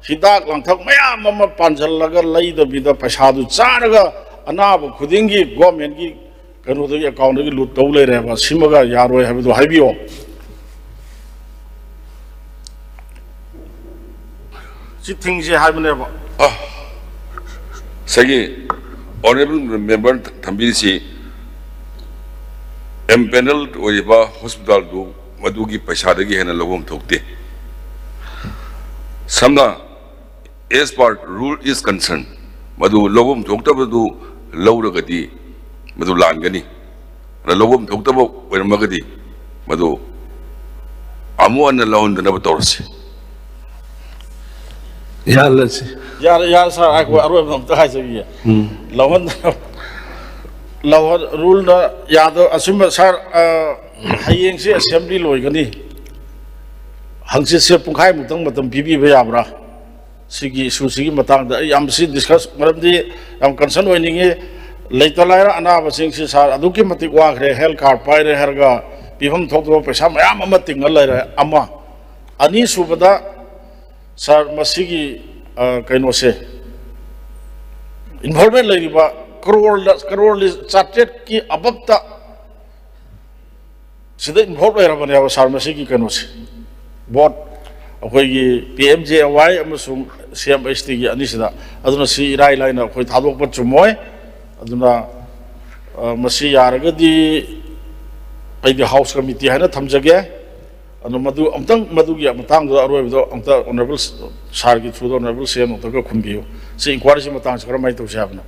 ꯍꯤꯗꯥꯛ ꯂꯥꯡꯊꯛ ꯃꯌꯥꯝ ꯑꯃ ꯄꯥꯟꯁꯤꯜꯂꯒ ꯂꯩꯗꯕꯤꯗ ꯄꯩꯁꯥꯗꯨ ꯆꯥꯔꯒ ꯑꯅꯥꯕ ꯈꯨꯗꯤꯡꯒꯤ ꯒꯣꯔꯃꯦꯟꯒꯤ ꯀꯩꯅꯣꯗꯒꯤ ꯑꯦꯀꯥꯎꯟꯗꯒꯤ ꯂꯨꯠ ꯇꯧ ꯂꯩꯔꯦꯕ꯫ ꯁꯤꯃꯒ ꯌꯥꯔꯣꯏ ꯍꯥꯏꯕꯗꯨ ꯍꯥꯏꯕꯤꯌꯣ꯫ ꯁꯤ ꯊꯤꯡꯁꯦ ꯍꯥꯏꯕꯅꯦꯕ꯫ ꯑ, ꯉꯁꯥꯏꯒꯤ honourable member ꯊꯝꯕꯤꯔꯤꯁꯤ empaneled ꯑꯣꯏꯔꯤꯕ hospitalꯗꯨ ꯃꯗꯨꯒꯤ ꯄꯩꯁꯥꯗꯒꯤ ꯍꯦꯟꯅ ꯂꯧꯐꯝ ꯊꯣꯛꯇꯦ꯫ ꯁꯝꯅ, as per rule is concerned, ꯃꯗꯨ ꯂꯧꯐꯝ ꯊꯣꯛꯇꯕꯗꯨ ꯂꯧꯔꯒꯗꯤ ꯃꯗꯨ ꯂꯥꯟꯒꯅꯤ꯫ ꯑꯗ ꯂꯧꯐꯝ ꯊꯣꯛꯇꯕ ꯑꯣꯏꯔꯝꯃꯒꯗꯤ ꯃꯗꯨ ꯑꯃꯨꯛ ꯍꯟꯅ ꯂꯧꯍꯟꯗꯅꯕ ꯇꯧꯔꯁꯤ꯫ ꯌꯥꯍꯜꯂꯁꯤ꯫ ꯌꯥꯔꯦ, ꯌꯥꯔꯦ ꯁꯥꯔ, ꯑꯩꯈꯣꯏ ꯑꯔꯣꯏꯕ ꯑꯝꯇ ꯍꯥꯏꯖꯈꯤꯒꯦ꯫ ꯂꯧꯍꯟ ꯂꯧꯍꯟ ꯔꯨꯜꯅ ꯌꯥꯗꯕ ꯑꯁꯨꯝꯕ ꯁꯥꯔ, ꯑ, ꯍꯌꯦꯡꯁꯦ ꯑꯦꯁꯦꯝꯕ꯭ꯂꯤ ꯂꯣꯏꯒꯅꯤ, ꯍꯪꯆꯤꯠꯁꯦ ꯄꯨꯡꯈꯥꯏꯃꯨꯛꯇꯪ ꯃꯇꯝ ꯄꯤꯕꯤꯕ ꯌꯥꯕ꯭ꯔꯥ? ꯁꯤꯒꯤ ꯏꯁꯨꯁꯤꯒꯤ ꯃꯇꯥꯡꯗ ꯑꯩ ꯌꯥꯝ ꯁꯤ ꯗꯤꯁꯀꯁ, ꯃꯔꯝꯗꯤ ꯌꯥꯝ ꯀꯟꯁꯔꯟ ꯑꯣꯏꯅꯤꯡꯉꯤ꯫ ꯂꯩꯇ ꯂꯥꯏꯔ ꯑꯅꯥꯕꯁꯤꯡꯁꯤ ꯁꯥꯔ ꯑꯗꯨꯛꯀꯤ ꯃꯇꯤꯛ ꯋꯥꯈ꯭ꯔꯦ, ꯍꯦꯜꯊ ꯀꯥꯔꯗ ꯄꯥꯏꯔꯦ ꯍꯥꯏꯔꯒ ꯄꯤꯐꯝ ꯊꯣꯛꯇꯕ ꯄꯩꯁꯥ ꯃꯌꯥꯝ ꯑꯃ ꯇꯤꯡꯉ ꯂꯩꯔꯦ꯫ ꯑꯃ, ꯑꯅꯤꯁꯨꯕꯗ ꯁꯥꯔ, ꯃꯁꯤꯒꯤ, ꯑ, ꯀꯩꯅꯣꯁꯦ, ꯏꯟꯚꯣꯜꯚꯃꯦꯟ ꯂꯩꯔꯤꯕ ꯀꯔꯣꯔꯗ, ꯀꯔꯣꯔ ꯆꯥꯇ꯭ꯔꯦꯠꯀꯤ ꯑꯕꯞꯇ ꯁꯤꯗ ꯏꯟꯚꯣꯜꯚ ꯂꯩꯔꯕꯅꯦꯕ ꯁꯥꯔ, ꯃꯁꯤꯒꯤ ꯀꯩꯅꯣꯁꯦ, ꯕꯣꯠ, ꯑꯩꯈꯣꯏꯒꯤ ꯄꯤ ꯑꯦꯝ ꯖꯦ ꯋꯥꯏ ꯑꯃꯁꯨꯡ ꯁꯤ ꯑꯦꯝ ꯑꯩꯆ ꯇꯤꯒꯤ ꯑꯅꯤꯁꯤꯗ꯫ ꯑꯗꯨꯅ ꯁꯤ ꯏꯔꯥꯏ ꯂꯥꯏꯅ ꯑꯩꯈꯣꯏ ꯊꯥꯗꯣꯛꯄ ꯆꯨꯝꯃꯣꯏ꯫ ꯑꯗꯨꯅ, ꯑ, ꯃꯁꯤ ꯌꯥꯔꯒꯗꯤ ꯑꯩꯗꯤ ꯍꯥꯎꯁ ꯀꯃꯤꯇꯤ ꯍꯥꯏꯅ ꯊꯝꯖꯒꯦ꯫ ꯑꯗꯣ ꯃꯗꯨ ꯑꯝꯇꯪ, ꯃꯗꯨꯒꯤ ꯃꯇꯥꯡꯗꯨꯗ ꯑꯔꯣꯏꯕꯗꯣ ꯑꯝꯇ ꯑꯣꯅꯔꯦꯕꯜ ꯁꯥꯔꯒꯤ ꯊ꯭ꯔꯨꯗ ꯑꯣꯅꯔꯦꯕꯜ ꯁꯤ ꯑꯦꯝ ꯑꯝꯇꯒ ꯈꯨꯝꯕꯤꯌꯨ꯫ ꯁꯤ ꯏꯟꯀ꯭ꯋꯥꯏꯔꯤꯁꯤ ꯃꯇꯥꯡꯁꯤ ꯀꯔꯝꯍꯥꯏꯅ ꯇꯧꯁꯤ ꯍꯥꯏꯕꯅꯣ?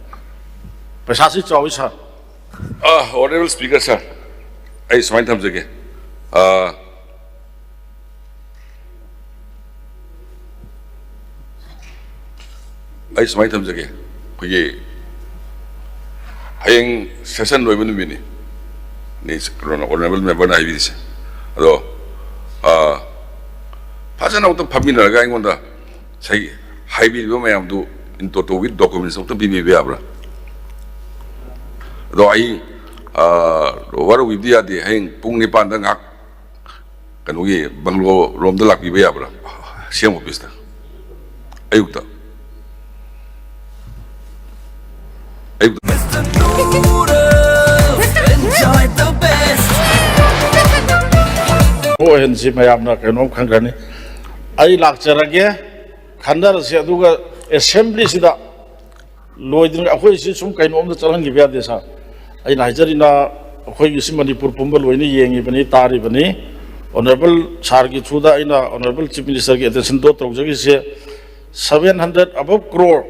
ꯄꯩꯁꯥꯁꯤ ꯆꯥꯎꯏ ꯁꯥꯔ꯫ ꯑ, honourable speaker sir, ꯑꯩ ꯁꯨꯃꯥꯏꯅ ꯊꯝꯖꯒꯦ꯫ ꯑ, ꯑꯩ ꯁꯨꯃꯥꯏꯅ ꯊꯝꯖꯒꯦ꯫ ꯑꯩꯈꯣꯏꯒꯤ ꯍꯌꯦꯡ ꯁꯦꯁꯟ ꯂꯣꯏꯕ ꯅꯨꯃꯤꯠꯅꯤ, ꯅꯤ ꯀꯩꯅꯣꯅ, ꯑꯣꯅꯔꯦꯕꯜ ꯃꯦꯝꯕꯔꯅ ꯍꯥꯏꯕꯤꯔꯤꯁꯦ꯫ ꯑꯗꯣ, ꯑ, ꯐꯖꯅ ꯑꯃꯨꯛꯇ ꯐꯝꯃꯤꯟꯅꯔꯒ ꯑꯩꯉꯣꯟꯗ ꯉꯁꯥꯏꯒꯤ ꯍꯥꯏꯕꯤꯔꯤꯕ ꯃꯌꯥꯝꯗꯨ in toto with documents ꯑꯃꯨꯛꯇ ꯄꯤꯕꯤꯕ ꯌꯥꯕ꯭ꯔꯥ? ꯑꯗꯣ ꯑꯩ, ꯑ, ꯋꯥꯔꯧꯕꯤꯕꯗꯤ ꯌꯥꯗꯦ, ꯍꯌꯦꯡ ꯄꯨꯡ ꯅꯤꯄꯥꯟꯗ ꯉꯥꯏꯍꯥꯛ ꯀꯩꯅꯣꯒꯤ ꯕꯪꯒ꯭ꯂꯣ ꯔꯣꯝꯗ ꯂꯥꯛꯄꯤꯕ ꯌꯥꯕ꯭ꯔꯥ? ꯁꯤ ꯑꯦꯝ ꯑꯣꯐꯤꯁꯇ ꯑꯌꯨꯛꯇ꯫ ꯑꯌꯨꯛꯇ꯫ ꯑꯣꯏꯍꯟꯁꯤ, ꯃꯌꯥꯝꯅ ꯀꯩꯅꯣꯝ ꯈꯪꯒꯅꯤ꯫ ꯑꯩ ꯂꯥꯛꯆꯔꯒꯦ꯫ ꯈꯟꯅꯔꯁꯤ꯫ ꯑꯗꯨꯒ ꯑꯦꯁꯦꯝꯕ꯭ꯂꯤꯁꯤꯗ ꯂꯣꯏꯗ꯭ꯔꯤꯉꯩ ꯑꯩꯈꯣꯏꯁꯤ ꯁꯨꯝ ꯀꯩꯅꯣꯝꯇ ꯆꯠꯍꯟꯈꯤꯕ ꯌꯥꯗꯦ ꯁꯥꯔ꯫ ꯑꯩꯅ ꯍꯥꯏꯖꯔꯤꯅ, ꯑꯩꯈꯣꯏꯒꯤ ꯁꯤ ꯃꯅꯤꯄꯨꯔ ꯄꯨꯝꯕ ꯂꯣꯏꯅ ꯌꯦꯡꯉꯤꯕꯅꯤ, ꯇꯥꯔꯤꯕꯅꯤ꯫ ꯑꯣꯅꯔꯦꯕꯜ ꯁꯥꯔꯒꯤ ꯊ꯭ꯔꯨꯗ ꯑꯩꯅ ꯑꯣꯅꯔꯦꯕꯜ ꯆꯤꯐ ꯃꯤꯅꯤꯁꯇꯔꯒꯤ ꯑꯦꯇꯦꯟꯁꯟꯗꯣ ꯇꯧꯖꯈꯤꯁꯦ, ꯁꯚꯦꯟ ꯍꯟꯗ꯭ꯔꯦꯠ ꯑꯕꯞ ꯀ꯭ꯔꯣꯔ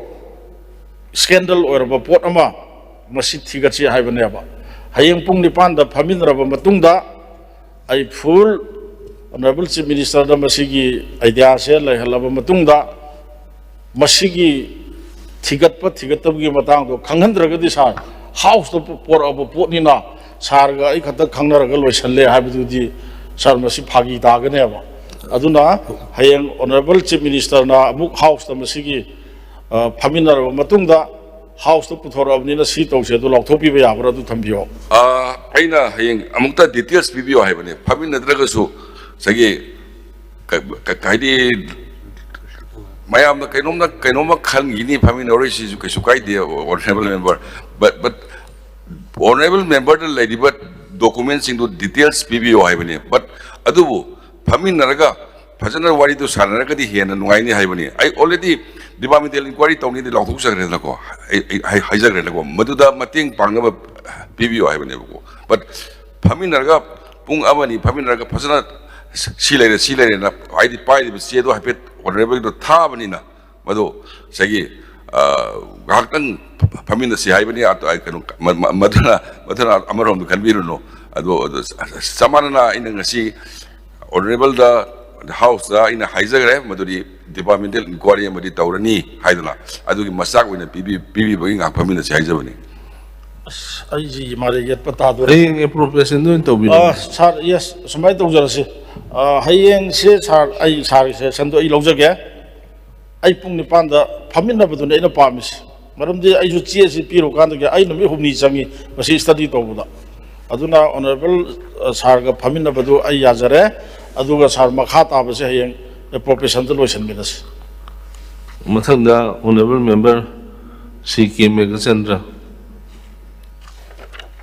ꯁ꯭ꯀꯦꯟꯗꯜ ꯑꯣꯏꯔꯕ ꯄꯣꯠ ꯑꯃ ꯃꯁꯤ ꯊꯤꯒꯠꯁꯤ ꯍꯥꯏꯕꯅꯦꯕ꯫ ꯍꯌꯦꯡ ꯄꯨꯡ ꯅꯤꯄꯥꯟꯗ ꯐꯝꯃꯤꯟꯅꯔꯕ ꯃꯇꯨꯡꯗ ꯑꯩ ꯐꯨꯜ ꯑꯣꯅꯔꯦꯕꯜ ꯆꯤꯐ ꯃꯤꯅꯤꯁꯇꯔꯗ ꯃꯁꯤꯒꯤ ꯑꯥꯏꯗꯤꯌꯥꯁꯦ ꯂꯩꯍꯜꯂꯕ ꯃꯇꯨꯡꯗ ꯃꯁꯤꯒꯤ ꯊꯤꯒꯠꯄ ꯊꯤꯒꯠꯇꯕꯒꯤ ꯃꯇꯥꯡꯗꯣ ꯈꯪꯍꯟꯗ꯭ꯔꯒꯗꯤ ꯁꯥꯔ, ꯍꯥꯎꯁꯇ ꯄꯣꯔꯛꯑꯕ ꯄꯣꯠꯅꯤꯅ ꯁꯥꯔꯒ ꯑꯩ ꯈꯛꯇ ꯈꯪꯅꯔꯒ ꯂꯣꯏꯁꯜꯂꯦ ꯍꯥꯏꯕꯗꯨꯗꯤ ꯁꯥꯔ, ꯃꯁꯤ ꯐꯥꯒꯤ ꯇꯥꯒꯅꯦꯕ꯫ ꯑꯗꯨꯅ ꯍꯌꯦꯡ ꯑꯣꯅꯔꯦꯕꯜ ꯆꯤꯐ ꯃꯤꯅꯤꯁꯇꯔꯅ ꯑꯃꯨꯛ ꯍꯥꯎꯁꯇ ꯃꯁꯤꯒꯤ, ꯑ, ꯐꯝꯃꯤꯟꯅꯔꯕ ꯃꯇꯨꯡꯗ ꯍꯥꯎꯁꯇ ꯄꯨꯊꯣꯔꯛꯑꯕꯅꯤꯅ ꯁꯤ ꯇꯧꯁꯦ ꯑꯗꯨ ꯂꯥꯎꯊꯣꯛꯄꯤꯕ ꯌꯥꯕ꯭ꯔꯥ, ꯑꯗꯨ ꯊꯝꯕꯤꯌꯣ꯫ ꯑ, ꯑꯩꯅ ꯍꯌꯦꯡ ꯑꯃꯨꯛꯇ ꯗꯤꯇꯦꯜꯁ ꯄꯤꯕꯤꯌꯣ ꯍꯥꯏꯕꯅꯦ꯫ ꯐꯝꯃꯤꯟꯅꯗ꯭ꯔꯒꯁꯨ ꯉꯁꯥꯏꯒꯤ ꯀ-, ꯀ-, ꯍꯥꯏꯗꯤ ꯃꯌꯥꯝꯅ ꯀꯩꯅꯣꯝꯅ, ꯀꯩꯅꯣꯝꯃ ꯈꯟꯈꯤꯅꯤ, ꯐꯝꯃꯤꯟꯅꯔꯣꯏꯁꯤꯁꯨ ꯀꯩꯁꯨ ꯀꯥꯏꯗꯦ, honourable member. But, but honourable ꯃꯦꯝꯕꯔꯗ ꯂꯩꯔꯤꯕ ꯗꯣꯀꯨꯃꯦꯟꯁꯤꯡꯗꯨ ꯗꯤꯇꯦꯜꯁ ꯄꯤꯕꯤꯌꯣ ꯍꯥꯏꯕꯅꯤ꯫ But ꯑꯗꯨꯕꯨ ꯐꯝꯃꯤꯟꯅꯔꯒ ꯐꯖꯅ ꯋꯥꯔꯤꯗꯨ ꯁꯥꯟꯅꯔꯒꯗꯤ ꯍꯦꯟꯅ ꯅꯨꯡꯉꯥꯏꯅꯤ ꯍꯥꯏꯕꯅꯤ꯫ ꯑꯩ already departmental inquiry ꯇꯧꯅꯤꯗꯤ ꯂꯥꯎꯊꯣꯛꯆꯈ꯭ꯔꯦꯗꯅꯀꯣ, ꯑꯩ, ꯑꯩ ꯍꯥꯏ-, ꯍꯥꯏꯖꯈ꯭ꯔꯦꯗꯅꯀꯣ, ꯃꯗꯨꯗ ꯃꯇꯦꯡ ꯄꯥꯡꯅꯕ ꯄꯤꯕꯤꯌꯣ ꯍꯥꯏꯕꯅꯦꯕꯀꯣ꯫ But ꯐꯝꯃꯤꯟꯅꯔꯒ ꯄꯨꯡ ꯑꯃ ꯑꯅꯤ ꯐꯝꯃꯤꯟꯅꯔꯒ ꯐꯖꯅ ꯁꯤ ꯂꯩꯔꯦ, ꯁꯤ ꯂꯩꯔꯦꯅ, ꯍꯥꯏꯗꯤ ꯄꯥꯏꯔꯤꯕ ꯆꯦꯗꯣ ꯍꯥꯏꯐꯦꯠ ꯑꯣꯅꯔꯦꯕꯜꯗꯣ ꯊꯥꯕꯅꯤꯅ, ꯃꯗꯨ ꯉꯁꯥꯏꯒꯤ, ꯑ, ꯉꯥꯏꯍꯥꯛꯇꯪ ꯐꯝꯃꯤꯟꯅꯁꯤ ꯍꯥꯏꯕꯅꯤ꯫ ꯑ, ꯑ, ꯀꯩꯅꯣ, ꯃ-, ꯃ-, ꯃꯗꯨꯅ, ꯃꯗꯨꯅ ꯑꯃꯔꯣꯝꯗ ꯈꯟꯕꯤꯔꯨꯅꯨ꯫ ꯑꯗꯣ, ꯑꯗꯣ ꯆꯞ ꯃꯥꯟꯅꯅ ꯑꯩꯅ ꯉꯁꯤ ꯑꯣꯅꯔꯦꯕꯜꯗ, ꯍꯥꯎꯁꯇ ꯑꯩꯅ ꯍꯥꯏꯖꯈ꯭ꯔꯦ, ꯃꯗꯨꯗꯤ departmental inquiry ꯑꯃꯗꯤ ꯇꯧꯔꯅꯤ ꯍꯥꯏꯗꯅ, ꯑꯗꯨꯒꯤ ꯃꯆꯥꯛ ꯑꯣꯏꯅ ꯄꯤꯕꯤ-, ꯄꯤꯕꯤꯕꯒꯤ ꯉꯥꯏꯍꯥꯛ ꯐꯝꯃꯤꯟꯅꯁꯤ ꯍꯥꯏꯖꯕꯅꯤ꯫ ꯑꯁ, ꯑꯩꯁꯤ ꯃꯔꯩ ꯌꯦꯠꯄ ꯇꯥꯗꯣꯔꯦ꯫ ꯍꯌꯦꯡ appropriationꯗ ꯑꯣꯏꯅ ꯇꯧꯕꯤꯔꯣ꯫ ꯑ, ꯁꯥꯔ, yes, ꯁꯨꯃꯥꯏꯅ ꯇꯧꯖꯔꯁꯤ꯫ ꯑ, ꯍꯌꯦꯡꯁꯦ ꯁꯥꯔ, ꯑꯩ ꯁꯥꯔꯒꯤ suggestionꯗꯣ ꯑꯩ ꯂꯧꯖꯒꯦ꯫ ꯑꯩ ꯄꯨꯡ ꯅꯤꯄꯥꯟꯗ ꯐꯝꯃꯤꯟꯅꯕꯗꯨꯅꯦ ꯑꯩꯅ ꯄꯥꯝꯃꯤꯁꯦ꯫ ꯃꯔꯝꯗꯤ ꯑꯩꯁꯨ ꯆꯦꯁꯤ ꯄꯤꯔꯨꯀꯥꯟꯗꯒꯤ ꯑꯩ ꯅꯨꯃꯤꯠ ꯍꯨꯝꯅꯤ ꯆꯪꯉꯤ ꯃꯁꯤ study ꯇꯧꯕꯗ꯫ ꯑꯗꯨꯅ ꯑꯣꯅꯔꯦꯕꯜ, ꯑ, ꯁꯥꯔꯒ ꯐꯝꯃꯤꯟꯅꯕꯗꯨ ꯑꯩ ꯌꯥꯖꯔꯦ꯫ ꯑꯗꯨꯒ ꯁꯥꯔ, ꯃꯈꯥ ꯇꯥꯕꯁꯦ ꯍꯌꯦꯡ appropriationꯗ ꯂꯣꯏꯁꯤꯟꯃꯤꯟꯅꯁꯤ꯫ ꯃꯊꯪꯗ ꯑꯣꯅꯔꯦꯕꯜ ꯃꯦꯝꯕꯔ ꯁꯤ ꯀꯦ ꯃꯦꯘꯆꯟꯗ꯭ꯔ꯫